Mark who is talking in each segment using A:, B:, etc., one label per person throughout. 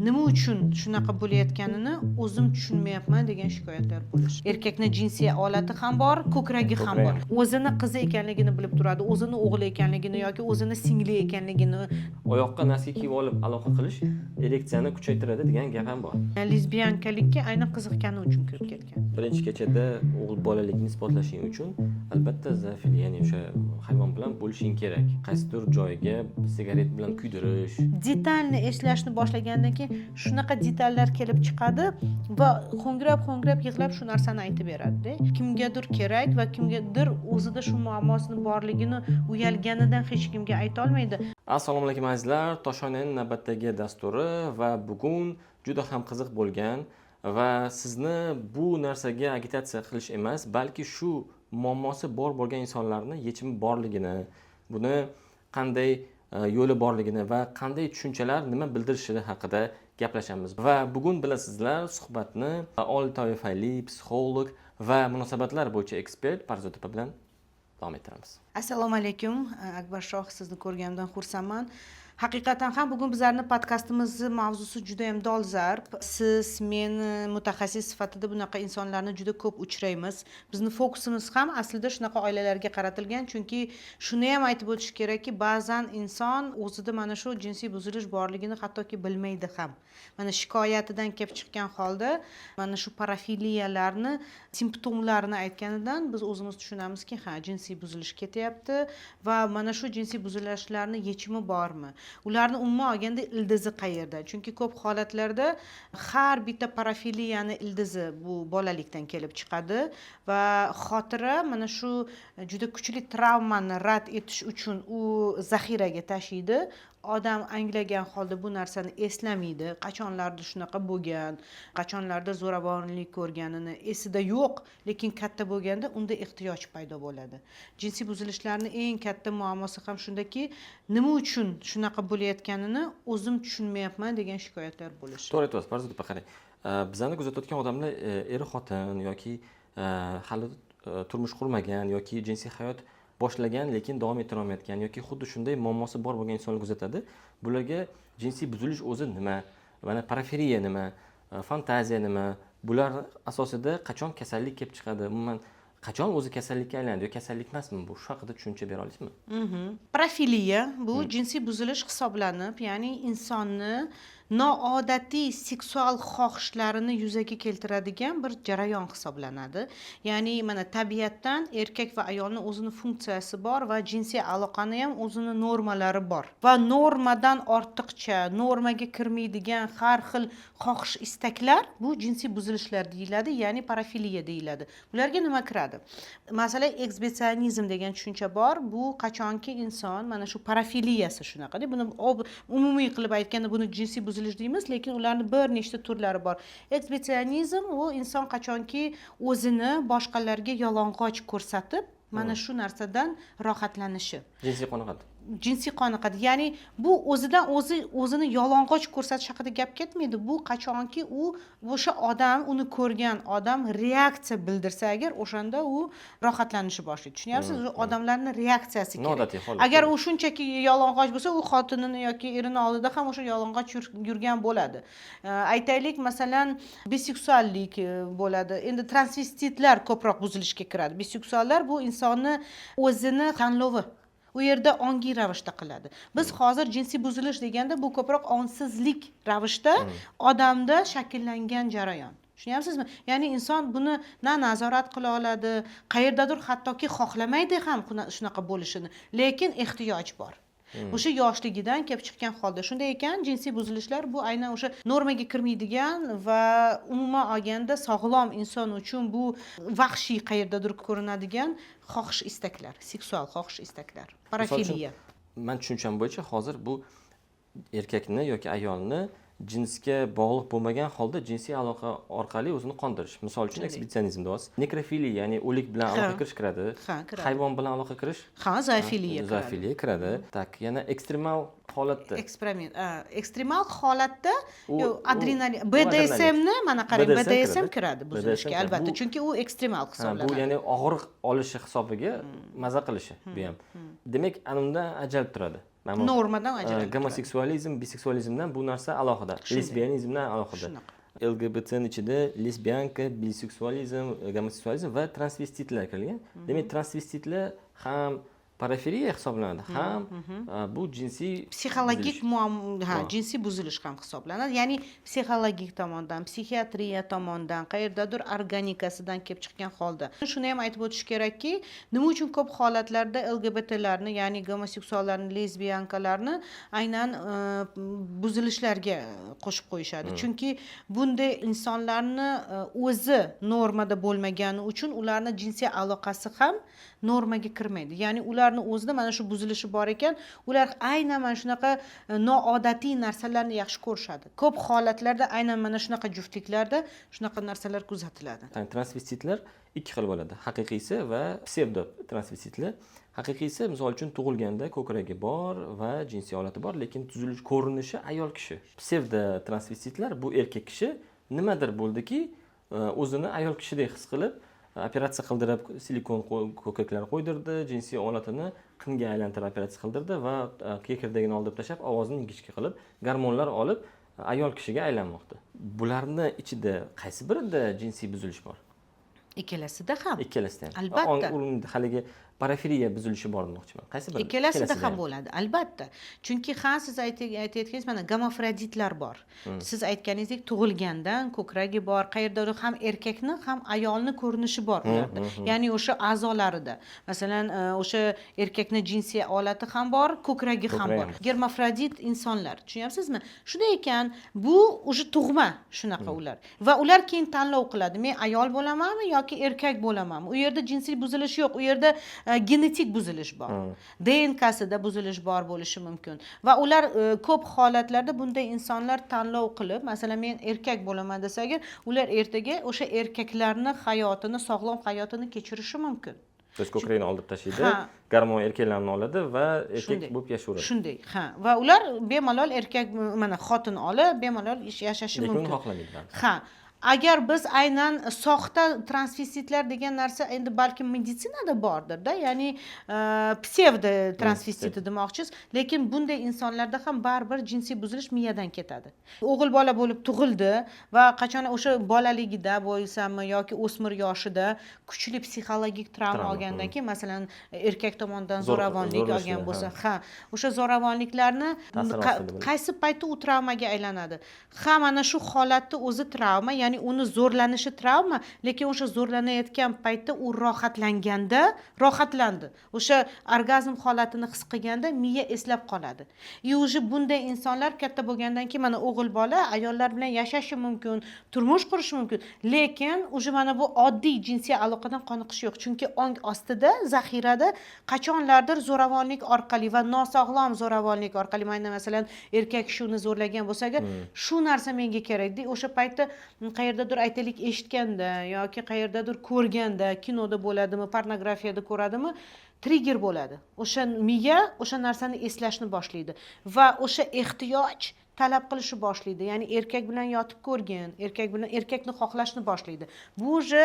A: Nima uchun shunaqa bo'layotganini o'zim tushunmayapman degan shikoyatlar bo'lishi. Erkakni jinsiy olati ham bor, ko'kragi ham bor. O'zini qizi ekanligini bilib turadi, o'zini o'g'li ekanligini yoki o'zini singli ekanligini.
B: Oyoqqa носки kiyib olib aloqa qilish ereksiyani kuchaytiradi degan gap ham bor.
A: Lezbiyankalikka aynan qiziqqani uchun kirib ketgan.
B: Birinchi kechada o'g'il bolalikni isbotlashing uchun albatta zoofiliya, ya'ni o'sha hayvon bilan bo'lishing kerak. Qaysidir joyiga sigaret bilan kuydirish.
A: Detalni eslashni boshlagandan keyin shunaqa detallar kelib chiqadi va ho'ngrab ho'ngrab yig'lab shu narsani aytib beradida. Kimgadir kerak va kimgadir o'zida shu muammosini borligini uyalganidan hech kimga aytolmaydi.
B: Assalomu alaykum, azizlar. Toshoynaning navbatdagi dasturi va bugun juda ham qiziq bo'lgan va sizni bu narsaga agitatsiya qilish emas, balki shu muammosi bor bo'lgan insonlarni yechimi borligini, buni qanday yo'li borligini va qanday tushunchalar nima bildirishi haqida gaplashamiz. Va bugun, bilasizlar, suhbatni oliy toifali psixolog va munosabatlar bo'yicha ekspert Parizod opa bilan davom ettiramiz.
A: Assalomu alaykum, Akbarshoh, sizni ko'rganimdan xursandman. Haqiqatan ham bugun bizlarni podkastimizni mavzusi juda yam dolzarb. Siz, men mutaxassis sifatida bunaqa insonlarni juda ko'p uchraymiz. Bizni fokusimiz ham aslida shunaqa oilalarga qaratilgan, chunki shuni ham aytib o'tish kerakki, ba'zan inson o'zida mana shu jinsiy buzilish borligini hattoki bilmaydi ham. Mana shikoyatidan kelib chiqqan holda mana shu parafiliyalarni simptomlarini aytganidan biz o'zimiz tushunamizki, ha, jinsiy buzilish ketyapti va mana shu jinsiy buzilishlarni yechimi bormi, ularni umuman olganda ildizi qayerda? Chunki ko'p holatlarda har bitta parafiliyani ildizi bu bolalikdan kelib chiqadi va xotira mana shu juda kuchli travmani rad etish uchun u zaxiraga tashiydi. Odam anglagan holda bu narsani eslamaydi, qachonlardir shunaqa bo'lgan, qachonlardir zo'ravonlik ko'rganini esida yo'q, lekin katta bo'lganda unda ehtiyoj paydo bo'ladi. Jinsiy buzilishlarni eng katta muammosi ham shundaki, nima uchun shunaqa bo'layotganini o'zim tushunmayapman degan shikoyatlar bo'lishi.
B: To'g'ri aytyapsiz, Parizod opa. Qarang, bizani kuzatayotgan odamlar er xotin yoki hali turmush qurmagan yoki jinsiy hayot boshlagan, lekin davom ettirolmayotgan yoki xuddi shunday muammosi bor bo'lgan insonlar kuzatadi. Bularga jinsiy buzilish o'zi nima, mana parafiliya nima, fantaziya nima, bular asosida qachon kasallik kelib chiqadi, umuman qachon o'zi kasallikka aylanadi yo kasallik emasmi bu, shu haqida tushuncha bera olasizmi?
A: Parafiliya bu jinsiy buzilish hisoblanib, ya'ni insonni noodatiy seksual xohishlarini yuzaga keltiradigan bir jarayon hisoblanadi. Ya'ni mana tabiatdan erkak va ayolni o'zini funksiyasi bor va jinsiy aloqani ham o'zini normalari bor va normadan ortiqcha, normaga kirmaydigan har xil xohish istaklar bu jinsiy buzilishlar deyiladi, ya'ni parafiliya deyiladi. Bularga nima kiradi? Masalan, eksgibitsionizm degan tushuncha bor. Bu qachonki inson mana shu parafiliyasi shunaqada, buni umumiy qilib aytganda buni jinsiy buzilish deymiz, lekin ularni bir nechta turlari bor. Eksgibitsionizm u inson qachonki o'zini boshqalarga yalang'och ko'rsatib, mana shu narsadan rohatlanishi.
B: Jinsiy qoniqadi.
A: Jinsiy qoniqadi, ya'ni bu o'zidan o'zi o'zini yalang'och ko'rsatish haqida gap ketmaydi. Bu qachonki u o'sha odam, uni ko'rgan odam reaksiya bildirsa agar, o'shanda u rohatlanishni boshlaydi. Tushunyapsiz? Odamlarni reaksiyasi kerak.
B: Noodatiy holat.
A: Agar u shunchaki yalang'och bo'lsa, u xotinini yoki erini oldida ham o'sha yalang'och yurgan bo'ladi. Aytaylik, masalan, biseksuallik bo'ladi. Endi transvestitlar ko'proq buzilishga kiradi. Biseksuallar bu insonni o'zini tanlovi, u yerda ongli ravishda qiladi. Biz hozir jinsiy buzilish deganda bu ko'proq ongsizlik ravishda odamda shakllangan jarayon, tushunyapsizmi? Ya'ni inson buni na nazorat qila oladi, qayerdadir hattoki xohlamaydi ham shunaqa bo'lishini, lekin ehtiyoj bor o'sha yoshligidan kelib chiqqan holda. Shunday ekan, jinsiy buzilishlar bu aynan o'sha normaga kirmaydigan va umuman olganda sog'lom inson uchun bu vahshiy qayerdadir ko'rinadigan xohish istaklar, seksual xohish istaklar, parafiliya.
B: Man tushuncham bo'yicha, hozir bu erkakni yoki ayolni jinsga bog'liq bo'lmagan holda jinsiy aloqa orqali o'zini qondirish. Misol uchun, eksgibitsionizm deyapsiz, nekrofiliya, ya'ni o'lik bilan aloqa kirish kiradi.
A: Ha, kiradi.
B: Hayvon bilan aloqa kirish.
A: Ha, zoofiliya kiradi.
B: Zoofiliya kiradi. Так, yana ekstremal holatda.
A: Eksperiment, ekstremal holatda yo'q, adrenalin,
B: u
A: BDSMni mana qarang,
B: BDSM
A: BDSM
B: kiradi.
A: kiradi
B: BDSM
A: buzilishga
B: kiradi.
A: albatta, chunki u ekstremal
B: Ha, bu
A: hisoblanadi.
B: ya'ni og'riq olishi hisobiga maza qilishi bu ham. Demak, ana undan ajralib turadi. Mana bu,
A: Normadan ajralib turadi.
B: Gomoseksualizm, biseksualizmdan bu narsa alohida, lesbianizmdan alohida.
A: Shunaqa.
B: LGBTni ichida лесбиянка, biseksualizm, gomoseksualizm va transvestitlar kirilgan. Demak, transvestitlar ham parafiliya hisoblanadi, ham bu jinsiy
A: psixologik
B: buzilish.
A: Muammo, ha, jinsiy buzilish ham hisoblanadi, ya'ni psixologik tomondan, psixiatriya tomondan, qayerdadir organikasidan kelib chiqqan holda. Shuni ham aytib o'tish kerakki, nima uchun ko'p holatlarda LGBTlarni, ya'ni gomoseksuallarni, lezbiyankalarni aynan buzilishlarga qo'shib qo'yishadi? Chunki bunday insonlarni o'zi normada bo'lmagani uchun ularni jinsiy aloqasi ham normaga kirmaydi. Ya'ni ularni o'zida mana shu buzilishi bor ekan, ular aynan mana shunaqa noodatiy narsalarni yaxshi ko'rishadi. Ko'p holatlarda aynan mana shunaqa juftliklarda shunaqa narsalar kuzatiladi.
B: Ya'ni transvestitlar ikki xil bo'ladi: haqiqiysi va psevdo transvestitlar. Haqiqiysi, misol uchun, tug'ilganda ko'kragi bor va jinsiy olati bor, lekin tuzilish, ko'rinishi ayol kishi. Psevdo transvestitlar bu erkak kishi, nimadir bo'ldiki, o'zini ayol kishidek his qilib, operatsiya qildirib, silikon ko'kraklar qo'ydirdi, jinsiy olatini qinga aylantirib operatsiya qildirdi va kekirdagini oldirib tashlab, ovozini ingichka qilib, gormonlar olib, ayol kishiga aylanmoqda. Bularni ichida qaysi birida jinsiy buzilish bor?
A: Ikkalasida ham.
B: Ikkalasida ham?
A: Albatta.
B: Haligi parafiliya buzilishi bor demoqchiman, qaysi biri?
A: Ikkalasida ham bo'ladi, albatta. Chunki, ha, siz aytayotganingiz, mana gomafroditlar bor. Siz aytganingizdek, tug'ilgandan ko'kragi bor, qayerdadir ham erkakni, ham ayolni ko'rinishi bor ularda, ya'ni o'sha a'zolarida, masalan, o'sha erkakni jinsiy olati ham bor, ko'kragi ham
B: Ko'kragi
A: bor.
B: ham.
A: Germafrodit insonlar, tushunyapsizmi? Shunday ekan, bu уже tug'ma shunaqa ular va ular keyin tanlov qiladi: men ayol bo'lamanmi yoki erkak bo'lamanmi. U yerda jinsiy buzilish yo'q, u yerda genetik buzilish bor, DNKsida buzilish bor bo'lishi mumkin. Va ular ko'p holatlarda bunday insonlar tanlov qilib, masalan, men erkak bo'laman desa agar, ular ertaga o'sha erkaklarni hayotini, sog'lom hayotini kechirishi mumkin.
B: То есть ko'kragini oldirib tashlaydi,
A: Ha.
B: gormon erkaklarni oladi va erkak
A: Shunday.
B: bo'lib yashayveradi.
A: Shunday, ha. Va ular bemalol erkak, mana, xotin olib, bemalol yashashi
B: Lekin uni
A: mumkin.
B: xohlamaydi baribir.
A: Ha, agar biz aynan soxta transvestitlar degan narsa endi balkim meditsinada bordirda, ya'ni psevdo transvestiti demoqchisiz, lekin bunday insonlarda ham baribir jinsiy buzilish miyadan ketadi. O'g'il bola bo'lib tug'ildi va qachon o'sha bolaligida bo'lsami yoki o'smir yoshida kuchli psixologik travma
B: Travma,
A: olgandan keyin, masalan, erkak tomonidan zo'ravonlik
B: zo'rlashlar,
A: olgan
B: ha.
A: bo'lsa, ha, o'sha zo'ravonliklarni
B: Ta'sir ostida bo'ladi.
A: Qaysi paytda u travmaga aylanadi? Ha, mana shu holatni o'zi travma, ya'ni uni zo'rlanishi travma, lekin o'sha zo'rlanayotgan paytda u rohatlanganda, rohatlandi, o'sha orgazm holatini his qilganda miya eslab qoladi. И уже bunday insonlar katta bo'lgandan keyin, mana, o'g'il bola ayollar bilan yashashi mumkin, turmush qurishi mumkin, lekin уже mana bu oddiy jinsiy aloqadan qoniqish yo'q, chunki ong ostida zaxirada qachonlardir zo'ravonlik orqali va nosog'lom zo'ravonlik orqali, mana, masalan, erkak kishi uni zo'rlagan bo'lsa agar, shu narsa menga kerak de o'sha paytda qayerdadir, aytaylik, eshitganda yoki qayerdadir ko'rganda, kinoda bo'ladimi, pornografiyada ko'radimi, trigger bo'ladi. O'sha miya o'sha narsani eslashni boshlaydi va o'sha ehtiyoj talab qilishni boshlaydi, ya'ni erkak bilan yotib ko'rgin, erkak bilan, erkakni xohlashni boshlaydi. Bu уже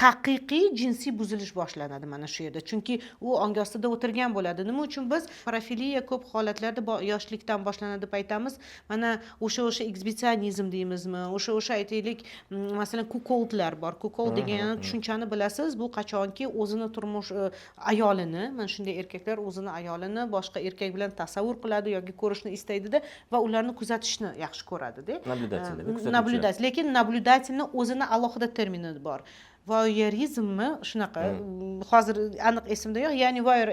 A: haqiqiy jinsiy buzilish boshlanadi mana shu yerda, chunki u ong ostida o'tirgan bo'ladi. Nima uchun biz parafiliya ko'p holatlarda yoshlikdan boshlanadi deb aytamiz? Mana o'sha eksgibitsionizm deymizmi, o'sha aytaylik, masalan, kukoldlar bor. Kukold degan tushunchani bilasiz. Bu qachonki o'zini turmush ayolini, mana shunday erkaklar o'zini ayolini boshqa erkak bilan tasavvur qiladi yoki ko'rishni istaydida va ularni kuzatishni yaxshi ko'radida.
B: Наблюдатель, kuzatuvchilar.
A: Наблюдатель, lekin наблюдатель ni o'zini alohida termini bor, voyerizmmi, shunaqa, hozir aniq esimda yo'q. Ya'ni voyer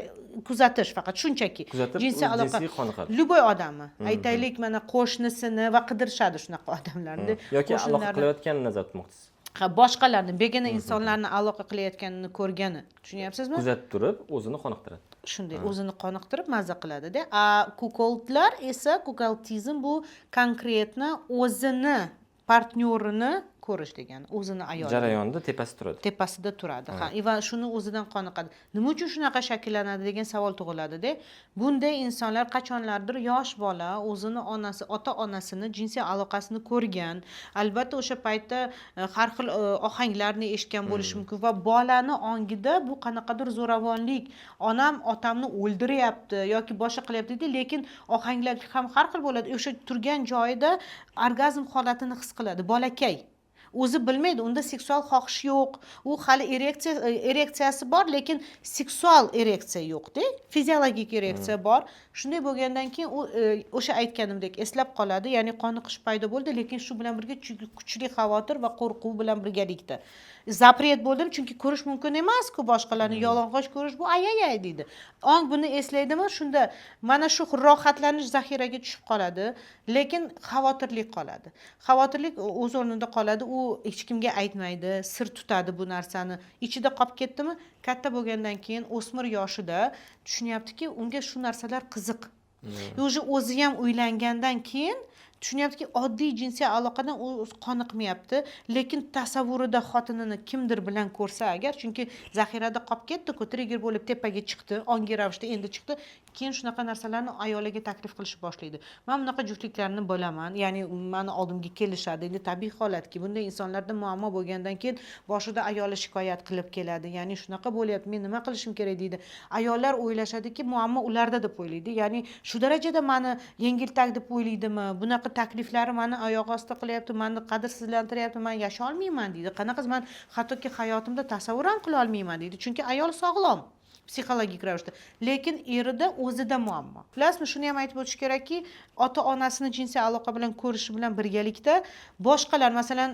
A: kuzatish, faqat shunchaki
B: Kuzatib,
A: jinsiy aloqa
B: jinsiy qoniqadi.
A: Любой odamni, aytaylik, mana, qo'shnisini va qidirishadi shunaqa odamlarni.
B: Yoki aloqa
A: Qo'shnilarni-
B: qilayotganini nazarda tutmoqchisiz?
A: Ha, boshqalarni, begona insonlarni aloqa qilayotganini ko'rgani, tushunyapsizmi?
B: Kuzatib turib, o'zini qoniqtiradi.
A: Shunday, o'zini qoniqtirib, mazza qiladida. A kukoldlar esa, kukoltizm, bu конкретно o'zini partnyorini Ko'rish degani o'zini ayoli
B: Jarayonda tepasi turadi.
A: Tepasida turadi, ha. Va shuni o'zidan qoniqadi. Nima uchun shunaqa shakllanadi degan savol tug'iladida. Bunday insonlar qachonlardir yosh bola o'zini onasi, ota onasini jinsiy aloqasini ko'rgan. Albatta, o'sha paytda har xil ohanglarni eshitgan bo'lishi mumkin va bolani ongida bu qanaqadir zo'ravonlik, onam otamni o'ldiryapti yoki boshqa qilyapti deydi, lekin ohanglar ham har xil bo'ladi. O'sha turgan joyida orgazm holatini his qiladi bolakay, o'zi bilmaydi, unda seksual xohish yo'q, u hali ereksiyasi bor, lekin seksual ereksiya yo'qda, fiziologik ereksiya bor. Shunday bo'lgandan keyin u o'sha aytganimdek eslab qoladi, ya'ni qoniqish paydo bo'ldi, lekin shu bilan birga kuchli xavotir va qo'rquv bilan birgalikda запрет bo'ldim, chunki ko'rish mumkin emasku boshqalarni yalang'och ko'rish, bu ayayay deydi. Ong buni eslaydimi, shunda mana shu rohatlanish zaxiraga tushib qoladi, lekin xavotirlik qoladi, xavotirlik o'z o'rnida qoladi. U hech kimga aytmaydi, sir tutadi bu narsani. Ichida qolib ketdimi, katta bo'lgandan keyin, o'smir yoshida tushunyaptiki, unga shu narsalar qiziq. И уже o'zi ham uylangandan keyin tushunyaptiki, oddiy jinsiy aloqadan u qoniqmayapti, lekin tasavvurida xotinini kimdir bilan ko'rsa agar, chunki zaxirada qolib ketdiku, trigger bo'lib tepaga chiqdi, ongli ravishda endi chiqdi, keyin shunaqa narsalarni ayoliga taklif qilishni boshlaydi. Man bunaqa juftliklarni bilaman, ya'ni mani oldimga kelishadi. Endi tabiiy holatki, bunday insonlarda muammo bo'lgandan keyin boshida ayoli shikoyat qilib keladi, ya'ni shunaqa bo'lyapti, men nima qilishim kerak deydi. Ayollar o'ylashadiki, muammo ularda deb o'ylaydi, ya'ni shu darajada mani yengiltak deb o'ylaydimi, bunaqa takliflari mani oyoq osti qilyapti, mani qadrsizlantiryapti, man yasholmayman deydi, qanaqa, man hattoki hayotimda tasavvur ham qila olmayman deydi, chunki ayol sog'lom psixologik ravishda, lekin erida o'zida muammo. Bilasizmi, shuni ham aytib o'tish kerakki, ota onasini jinsiy aloqa bilan ko'rishi bilan birgalikda boshqalar, masalan,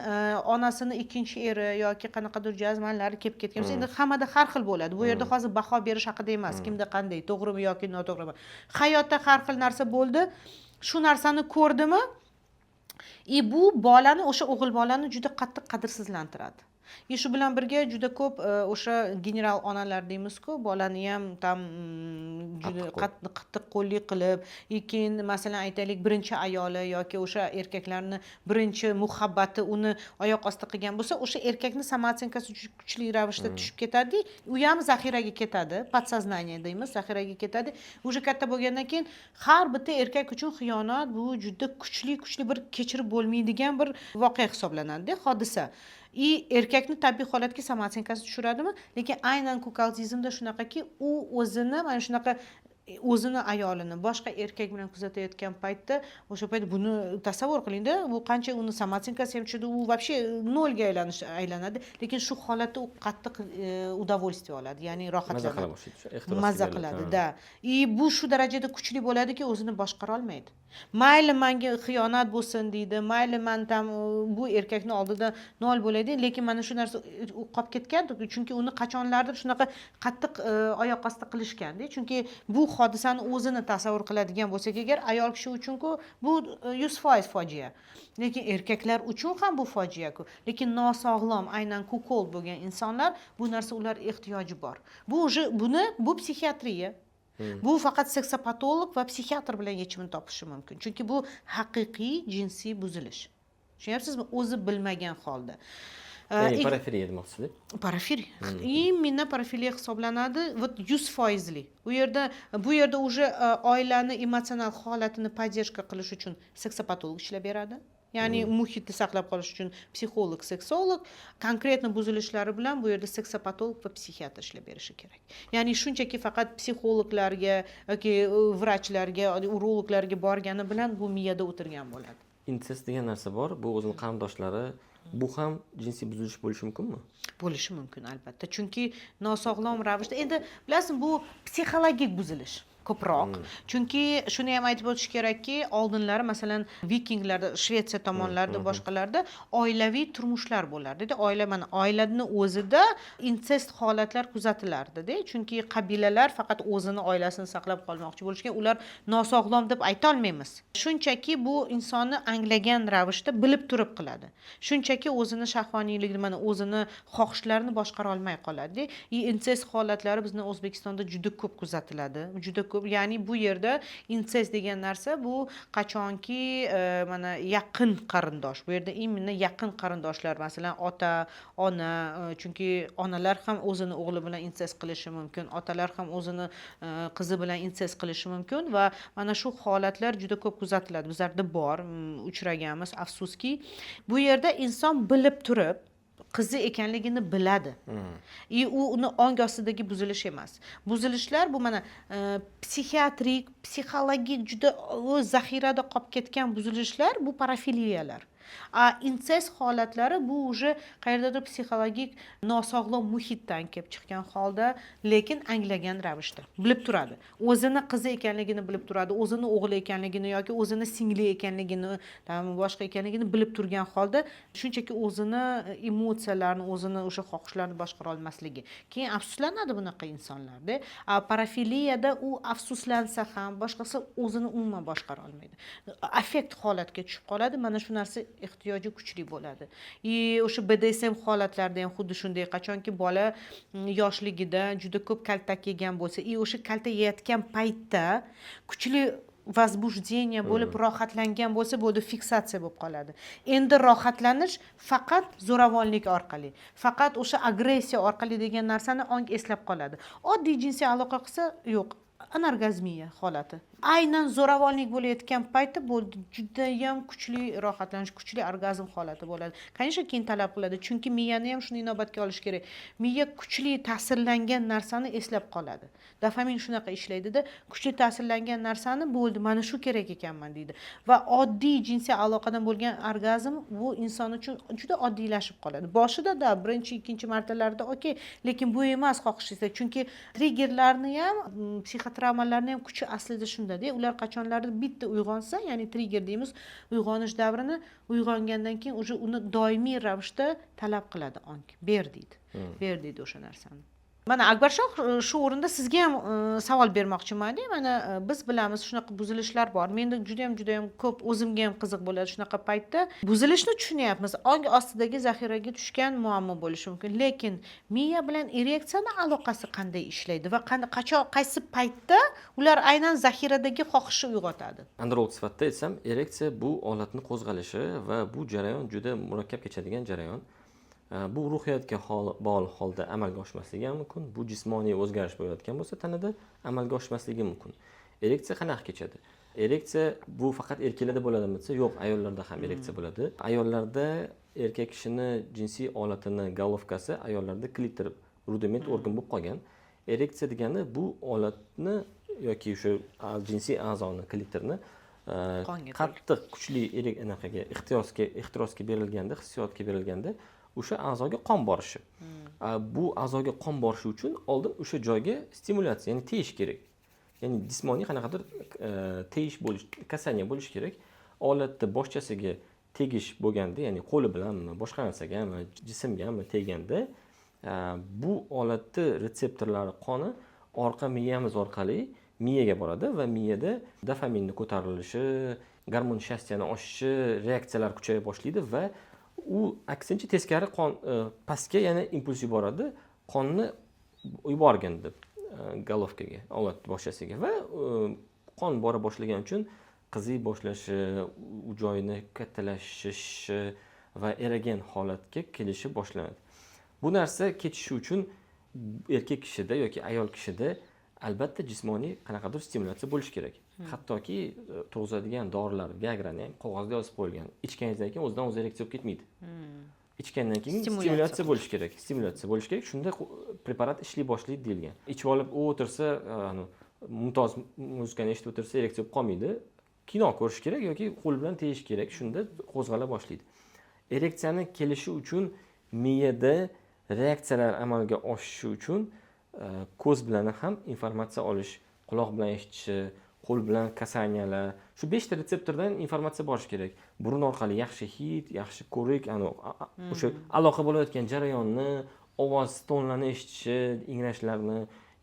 A: onasini ikkinchi eri yoki qanaqadir jazmanlari kelib ketgan bo'lsa, endi hammada har xil bo'ladi, bu yerda hozir baho berish haqida emas, kimda qanday, to'g'rimi yoki noto'g'rimi, hayotda har xil narsa bo'ldi, shu narsani ko'rdimi и bu bolani, o'sha o'g'il bolani juda qattiq qadrsizlantiradi. И shu bilan birga juda ko'p o'sha general onalar deymizku, bolani ham там juda qattiq qo'llik qilib, и keyin, masalan, aytaylik, birinchi ayoli yoki o'sha erkaklarni birinchi muhabbati uni oyoq osti qilgan bo'lsa, o'sha erkakni самооценка si juda kuchli ravishda tushib ketadi, u ham zaxiraga ketadi, подсознание deymiz, zaxiraga ketadi. Уже katta bo'lgandan keyin har bitta erkak uchun xiyonat bu juda kuchli, kuchli bir kechirib bo'lmaydigan bir voqea hisoblanadida, hodisa. И erkakni tabiiy holatga самооценка si tushiradimi, lekin aynan куколдизм da shunaqaki, u o'zini mana shunaqa o'zini ayolini boshqa erkak bilan kuzatayotgan paytda, o'sha payt buni tasavvur qilingda, bu qancha uni самооценка si ham tushadi, u вообще nolga aylanadi, lekin shu holatda u qattiq удовольствие oladi, ya'ni
B: Maza
A: rohatlanadi.
B: Qila boshlaydi, ehtirosga
A: Maza
B: beriladi,
A: qiladi.
B: Ha.
A: Да, и bu shu darajada kuchli bo'ladiki, o'zini boshqara olmaydi. Mayli, manga xiyonat bo'lsin deydi, mayli, man там bu erkakni oldida nol bo'lay deydi, lekin mana shu narsa u qolib ketgan, chunki uni qachonlardir shunaqa qattiq oyoq osti qilishganda. Chunki bu hodisani o'zini tasavvur qiladigan bo'lsak agar, ayol kishi uchunku bu 100% fojia, lekin erkaklar uchun ham bu fojiaku. Lekin nosog'lom, aynan куколд bo'lgan insonlar, bu narsa ular ehtiyoji bor. Bu уже buni, bu psixiatriya, bu faqat seksopatolog va psixiatr bilan yechimini topishi mumkin, chunki bu haqiqiy jinsiy buzilish, tushunyapsizmi, o'zi bilmagan holda.
B: Ya'ni parafiliya demoqchisiz.
A: Parafiliya, именно parafiliya hisoblanadi, вот 100 foizli. U yerda, bu yerda уже oilani emotsional holatini поддержка qilish uchun seksopatolog ishlab beradi, ya'ni muhitni saqlab qolish uchun psixolog, seksolog, конкретно buzilishlari bilan bu yerda seksopatolog va psixiatr ishlab berishi kerak. Ya'ni shunchaki faqat psixologlarga yoki vrachlarga, urologlarga borgani bilan bu miyada o'tirgan bo'ladi.
B: Insest degan narsa bor, bu o'zini qarindoshlari, bu ham jinsiy buzilish bo'lishi mumkinmi?
A: Bo'lishi mumkin, albatta, chunki nosog'lom ravishda, endi bilasizmi, bu psixologik buzilish ko'proq, chunki shuni ham aytib o'tish kerakki, oldinlari, masalan, vikinglarda, Shvetsiya tomonlarida, boshqalarda oilaviy turmushlar bo'lardida. Oila, mana oilani o'zida insest holatlar kuzatilardida, chunki qabilalar faqat o'zini oilasini saqlab qolmoqchi bo'lishgan. Ular nosog'lom deb aytolmaymiz, shunchaki bu insonni anglagan ravishda, bilib turib qiladi, shunchaki o'zini shahvoniyligini, mana o'zini xohishlarini boshqara olmay qoladida. И insest holatlari bizni O'zbekistonda juda ko'p kuzatiladi, juda ko'p. ko'p. Ya'ni bu yerda insest degan narsa bu qachonki mana yaqin qarindosh, bu yerda именно yaqin qarindoshlar, masalan, ota, ona, chunki onalar ham o'zini o'g'li bilan insest qilishi mumkin, otalar ham o'zini qizi bilan insest qilishi mumkin va mana shu holatlar juda ko'p kuzatiladi. Bizlarda bor, uchraganmiz, afsuski. Bu yerda inson bilib turib, qizi ekanligini biladi и u uni ong ostidagi buzilish emas. Buzilishlar bu mana psixiatrik, psixologik, juda o'z zaxirada qolib ketgan buzilishlar, bu parafiliyalar. А insest holatlari bu уже qayerdadir psixologik nosog'lom muhitdan kelib chiqqan holda, lekin anglagan ravishda bilib turadi, o'zini qizi ekanligini bilib turadi, o'zini o'g'li ekanligini yoki o'zini singli ekanligini, там, boshqa ekanligini bilib turgan holda shunchaki o'zini emotsiyalarini, o'zini o'sha xohishlarini boshqara olmasligi. Keyin afsuslanadi bunaqa insonlarda. А parafiliyada u afsuslansa ham, boshqasi, o'zini umuman boshqara olmaydi, affekt holatga tushib qoladi. Mana shu narsa ehtiyoji kuchli bo'ladi. И o'sha BDSM holatlarida ham xuddi shunday. Qachonki bola yoshligida juda ko'p kaltak yegan bo'lsa и o'sha kaltak yeyotgan paytda kuchli возбуждение bo'lib, rohatlangan bo'lsa, bo'ldi, fiksatsiya bo'lib qoladi. Endi rohatlanish faqat zo'ravonlik orqali, faqat o'sha agressiya orqali degan narsani ong eslab qoladi. Oddiy jinsiy aloqa qilsa, yo'q, anorgazmiya holati. Aynan zo'ravonlik bo'layotgan payti, bo'ldi, judayam kuchli rohatlanish, kuchli orgazm holati bo'ladi. Конечно, keyin talab qiladi, chunki miyani ham shuni inobatga olish kerak. Miya kuchli ta'sirlangan narsani eslab qoladi. Dopamin shunaqa ishlaydida, kuchli ta'sirlangan narsani, bo'ldi, mana shu kerak ekanman deydi va oddiy jinsiy aloqadan bo'lgan orgazm bu inson uchun juda oddiylashib qoladi. Boshida da, birinchi, ikkinchi martalarda okey, lekin bu emas xohish istak, chunki triggerlarni ham, psixotravmalarni ham kuchi aslida shundada. Ular qachonlardir bitta uyg'onsa, ya'ni trigger deymiz, uyg'onish davrini, uyg'ongandan keyin уже uni doimiy ravishda talab qiladi ong, ber deydi, ber deydi o'sha narsani. Mana, Akbarshoh, shu o'rinda sizga ham savol bermoqchimanda. Mana, biz bilamiz, shunaqa buzilishlar bor. Menda judayam, judayam ko'p, o'zimga ham qiziq bo'ladi. Shunaqa paytda buzilishni tushunyapmiz, ong ostidagi zaxiraga tushgan muammo bo'lishi mumkin, lekin miya bilan ereksiyani aloqasi qanday ishlaydi va qachon, qaysi paytda ular aynan zaxiradagi xohishni uyg'otadi?
B: Androlog sifatida aytsam, ereksiya bu olatni qo'zg'alishi va bu jarayon juda murakkab kechadigan jarayon. Bu ruhiyatga bog'liq holda amalga oshmasligi ham mumkin, bu jismoniy o'zgarish bo'layotgan bo'lsa tanada amalga oshmasligi mumkin. Ereksiya qanaqa kechadi? Ereksiya bu faqat erkaklarda bo'ladimi desa, yo'q, ayollarda ham ereksiya bo'ladi. Ayollarda erkak kishini jinsiy olatini головка si, ayollarda klitor рудимент organ bo'lib qolgan. Ereksiya degani bu olatni yoki o'sha jinsiy a'zoni, klitorni
A: qonga
B: qattiq kuchli anaqaga, ehtirosga berilganda, hissiyotga berilganda o'sha a'zoga qon borishi. Bu a'zoga qon borishi uchun oldin o'sha joyga stimulyatsiya, ya'ni tegish kerak, ya'ni jismoniy qanaqadir tegish bo'lish, касание bo'lishi kerak. Olatni boshchasiga tegish bo'lganda, ya'ni qo'li bilanmi, boshqa narsagami, jismgami teganda, bu olatni retseptorlari qoni orqa miyamiz orqali miyaga boradi va miyada dopaminni ko'tarilishi, гормон счастья ni oshishi, reaksiyalar kuchaya boshlaydi va u aksincha, teskari, qon pastga yana impuls yuboradi, qonni yuborgin deb головка ga, olat boshchasiga va qon bora boshlagani uchun qiziy boshlashi, u joyini kattalashishi va erogen holatga kelishi boshlanadi. Bu narsa kechishi uchun erkak kishida yoki ayol kishida albatta jismoniy qanaqadir stimulyatsiya bo'lishi kerak. Hattoki turg'izadigan dorilar, viagrani ham qog'ozda yozib qo'yilgan, ichganingizdan keyin o'zidan o'zi ereksiya bo'lib ketmaydi. Ichgandan keyin
A: stimulyatsiya
B: stimulyatsiya bo'lishi kerak, stimulyatsiya bo'lishi kerak, shunda preparat ishlay boshlaydi deyilgan. Ichib olib u o'tirsa, anu, mumtoz muzikani eshitib o'tirsa, ereksiya bo'lib qolmaydi. Kino ko'rish kerak yoki qo'l bilan tegish kerak, shunda qo'zg'ala boshlaydi. Ereksiyani kelishi uchun, miyada reaksiyalar amalga oshishi uchun ko'z bilan ham informatsiya olish, quloq bilan eshitishi, qo'l bilan касания lar, shu beshta retseptordan informatsiya borishi kerak. Burun orqali yaxshi hid, yaxshi ko'rik, o'sha aloqa bo'layotgan jarayonni, ovoz tonlarni eshitishi, ingrashlarni,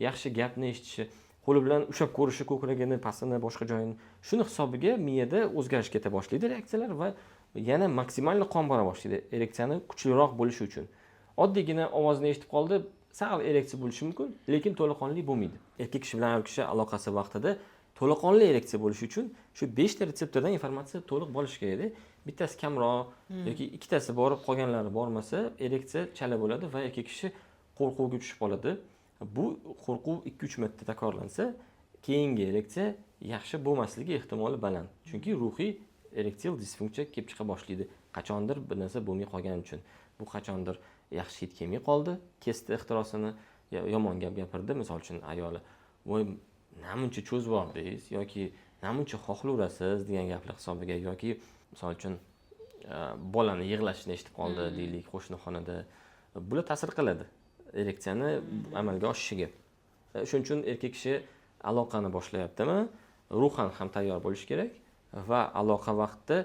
B: yaxshi gapni eshitishi, qo'li bilan ushlab ko'rishi, ko'kragini, pastini, boshqa joyini, shuni hisobiga miyada o'zgarish keta boshlaydi, reaksiyalar va yana maksimal qon bora boshlaydi ereksiyani kuchliroq bo'lishi uchun. Oddiygina ovozni eshitib qoldi. Sal ereksiya bo'lishi mumkin, lekin to'laqonli bo'lmaydi. Erkak kishi bilan ayol kishi aloqasi vaqtida to'laqonli ereksiya bo'lishi uchun shu beshta retseptordan informatsiya to'liq bo'lishi kerakda. Bittasi kamroq yoki ikkitasi borib, qolganlari bormasa, ereksiya chala bo'ladi va erkak kishi qo'rquvga tushib qoladi. Bu qo'rquv 2-3 marta takrorlansa, keyingi ereksiya yaxshi bo'lmasligi ehtimoli baland, chunki ruhiy erektil disfunksiya kelib chiqa boshlaydi, qachondir bir narsa bo'lmay qolgani uchun. Bu qachondir yaxshi hid kelmay qoldi, kesdi ehtirosini, yomon gap gapirdi, misol uchun ayoli "Voy, namuncha cho'zib yubordingiz" yoki "Namuncha xohlayverasiz" degan gaplar hisobiga, yoki misol uchun bolani yig'lashini eshitib qoldi deylik qo'shni xonada, bular ta'sir qiladi ereksiyani amalga oshishiga. Shuning uchun erkak kishi aloqani boshlayaptimi, ruhan ham tayyor bo'lishi kerak va aloqa vaqtida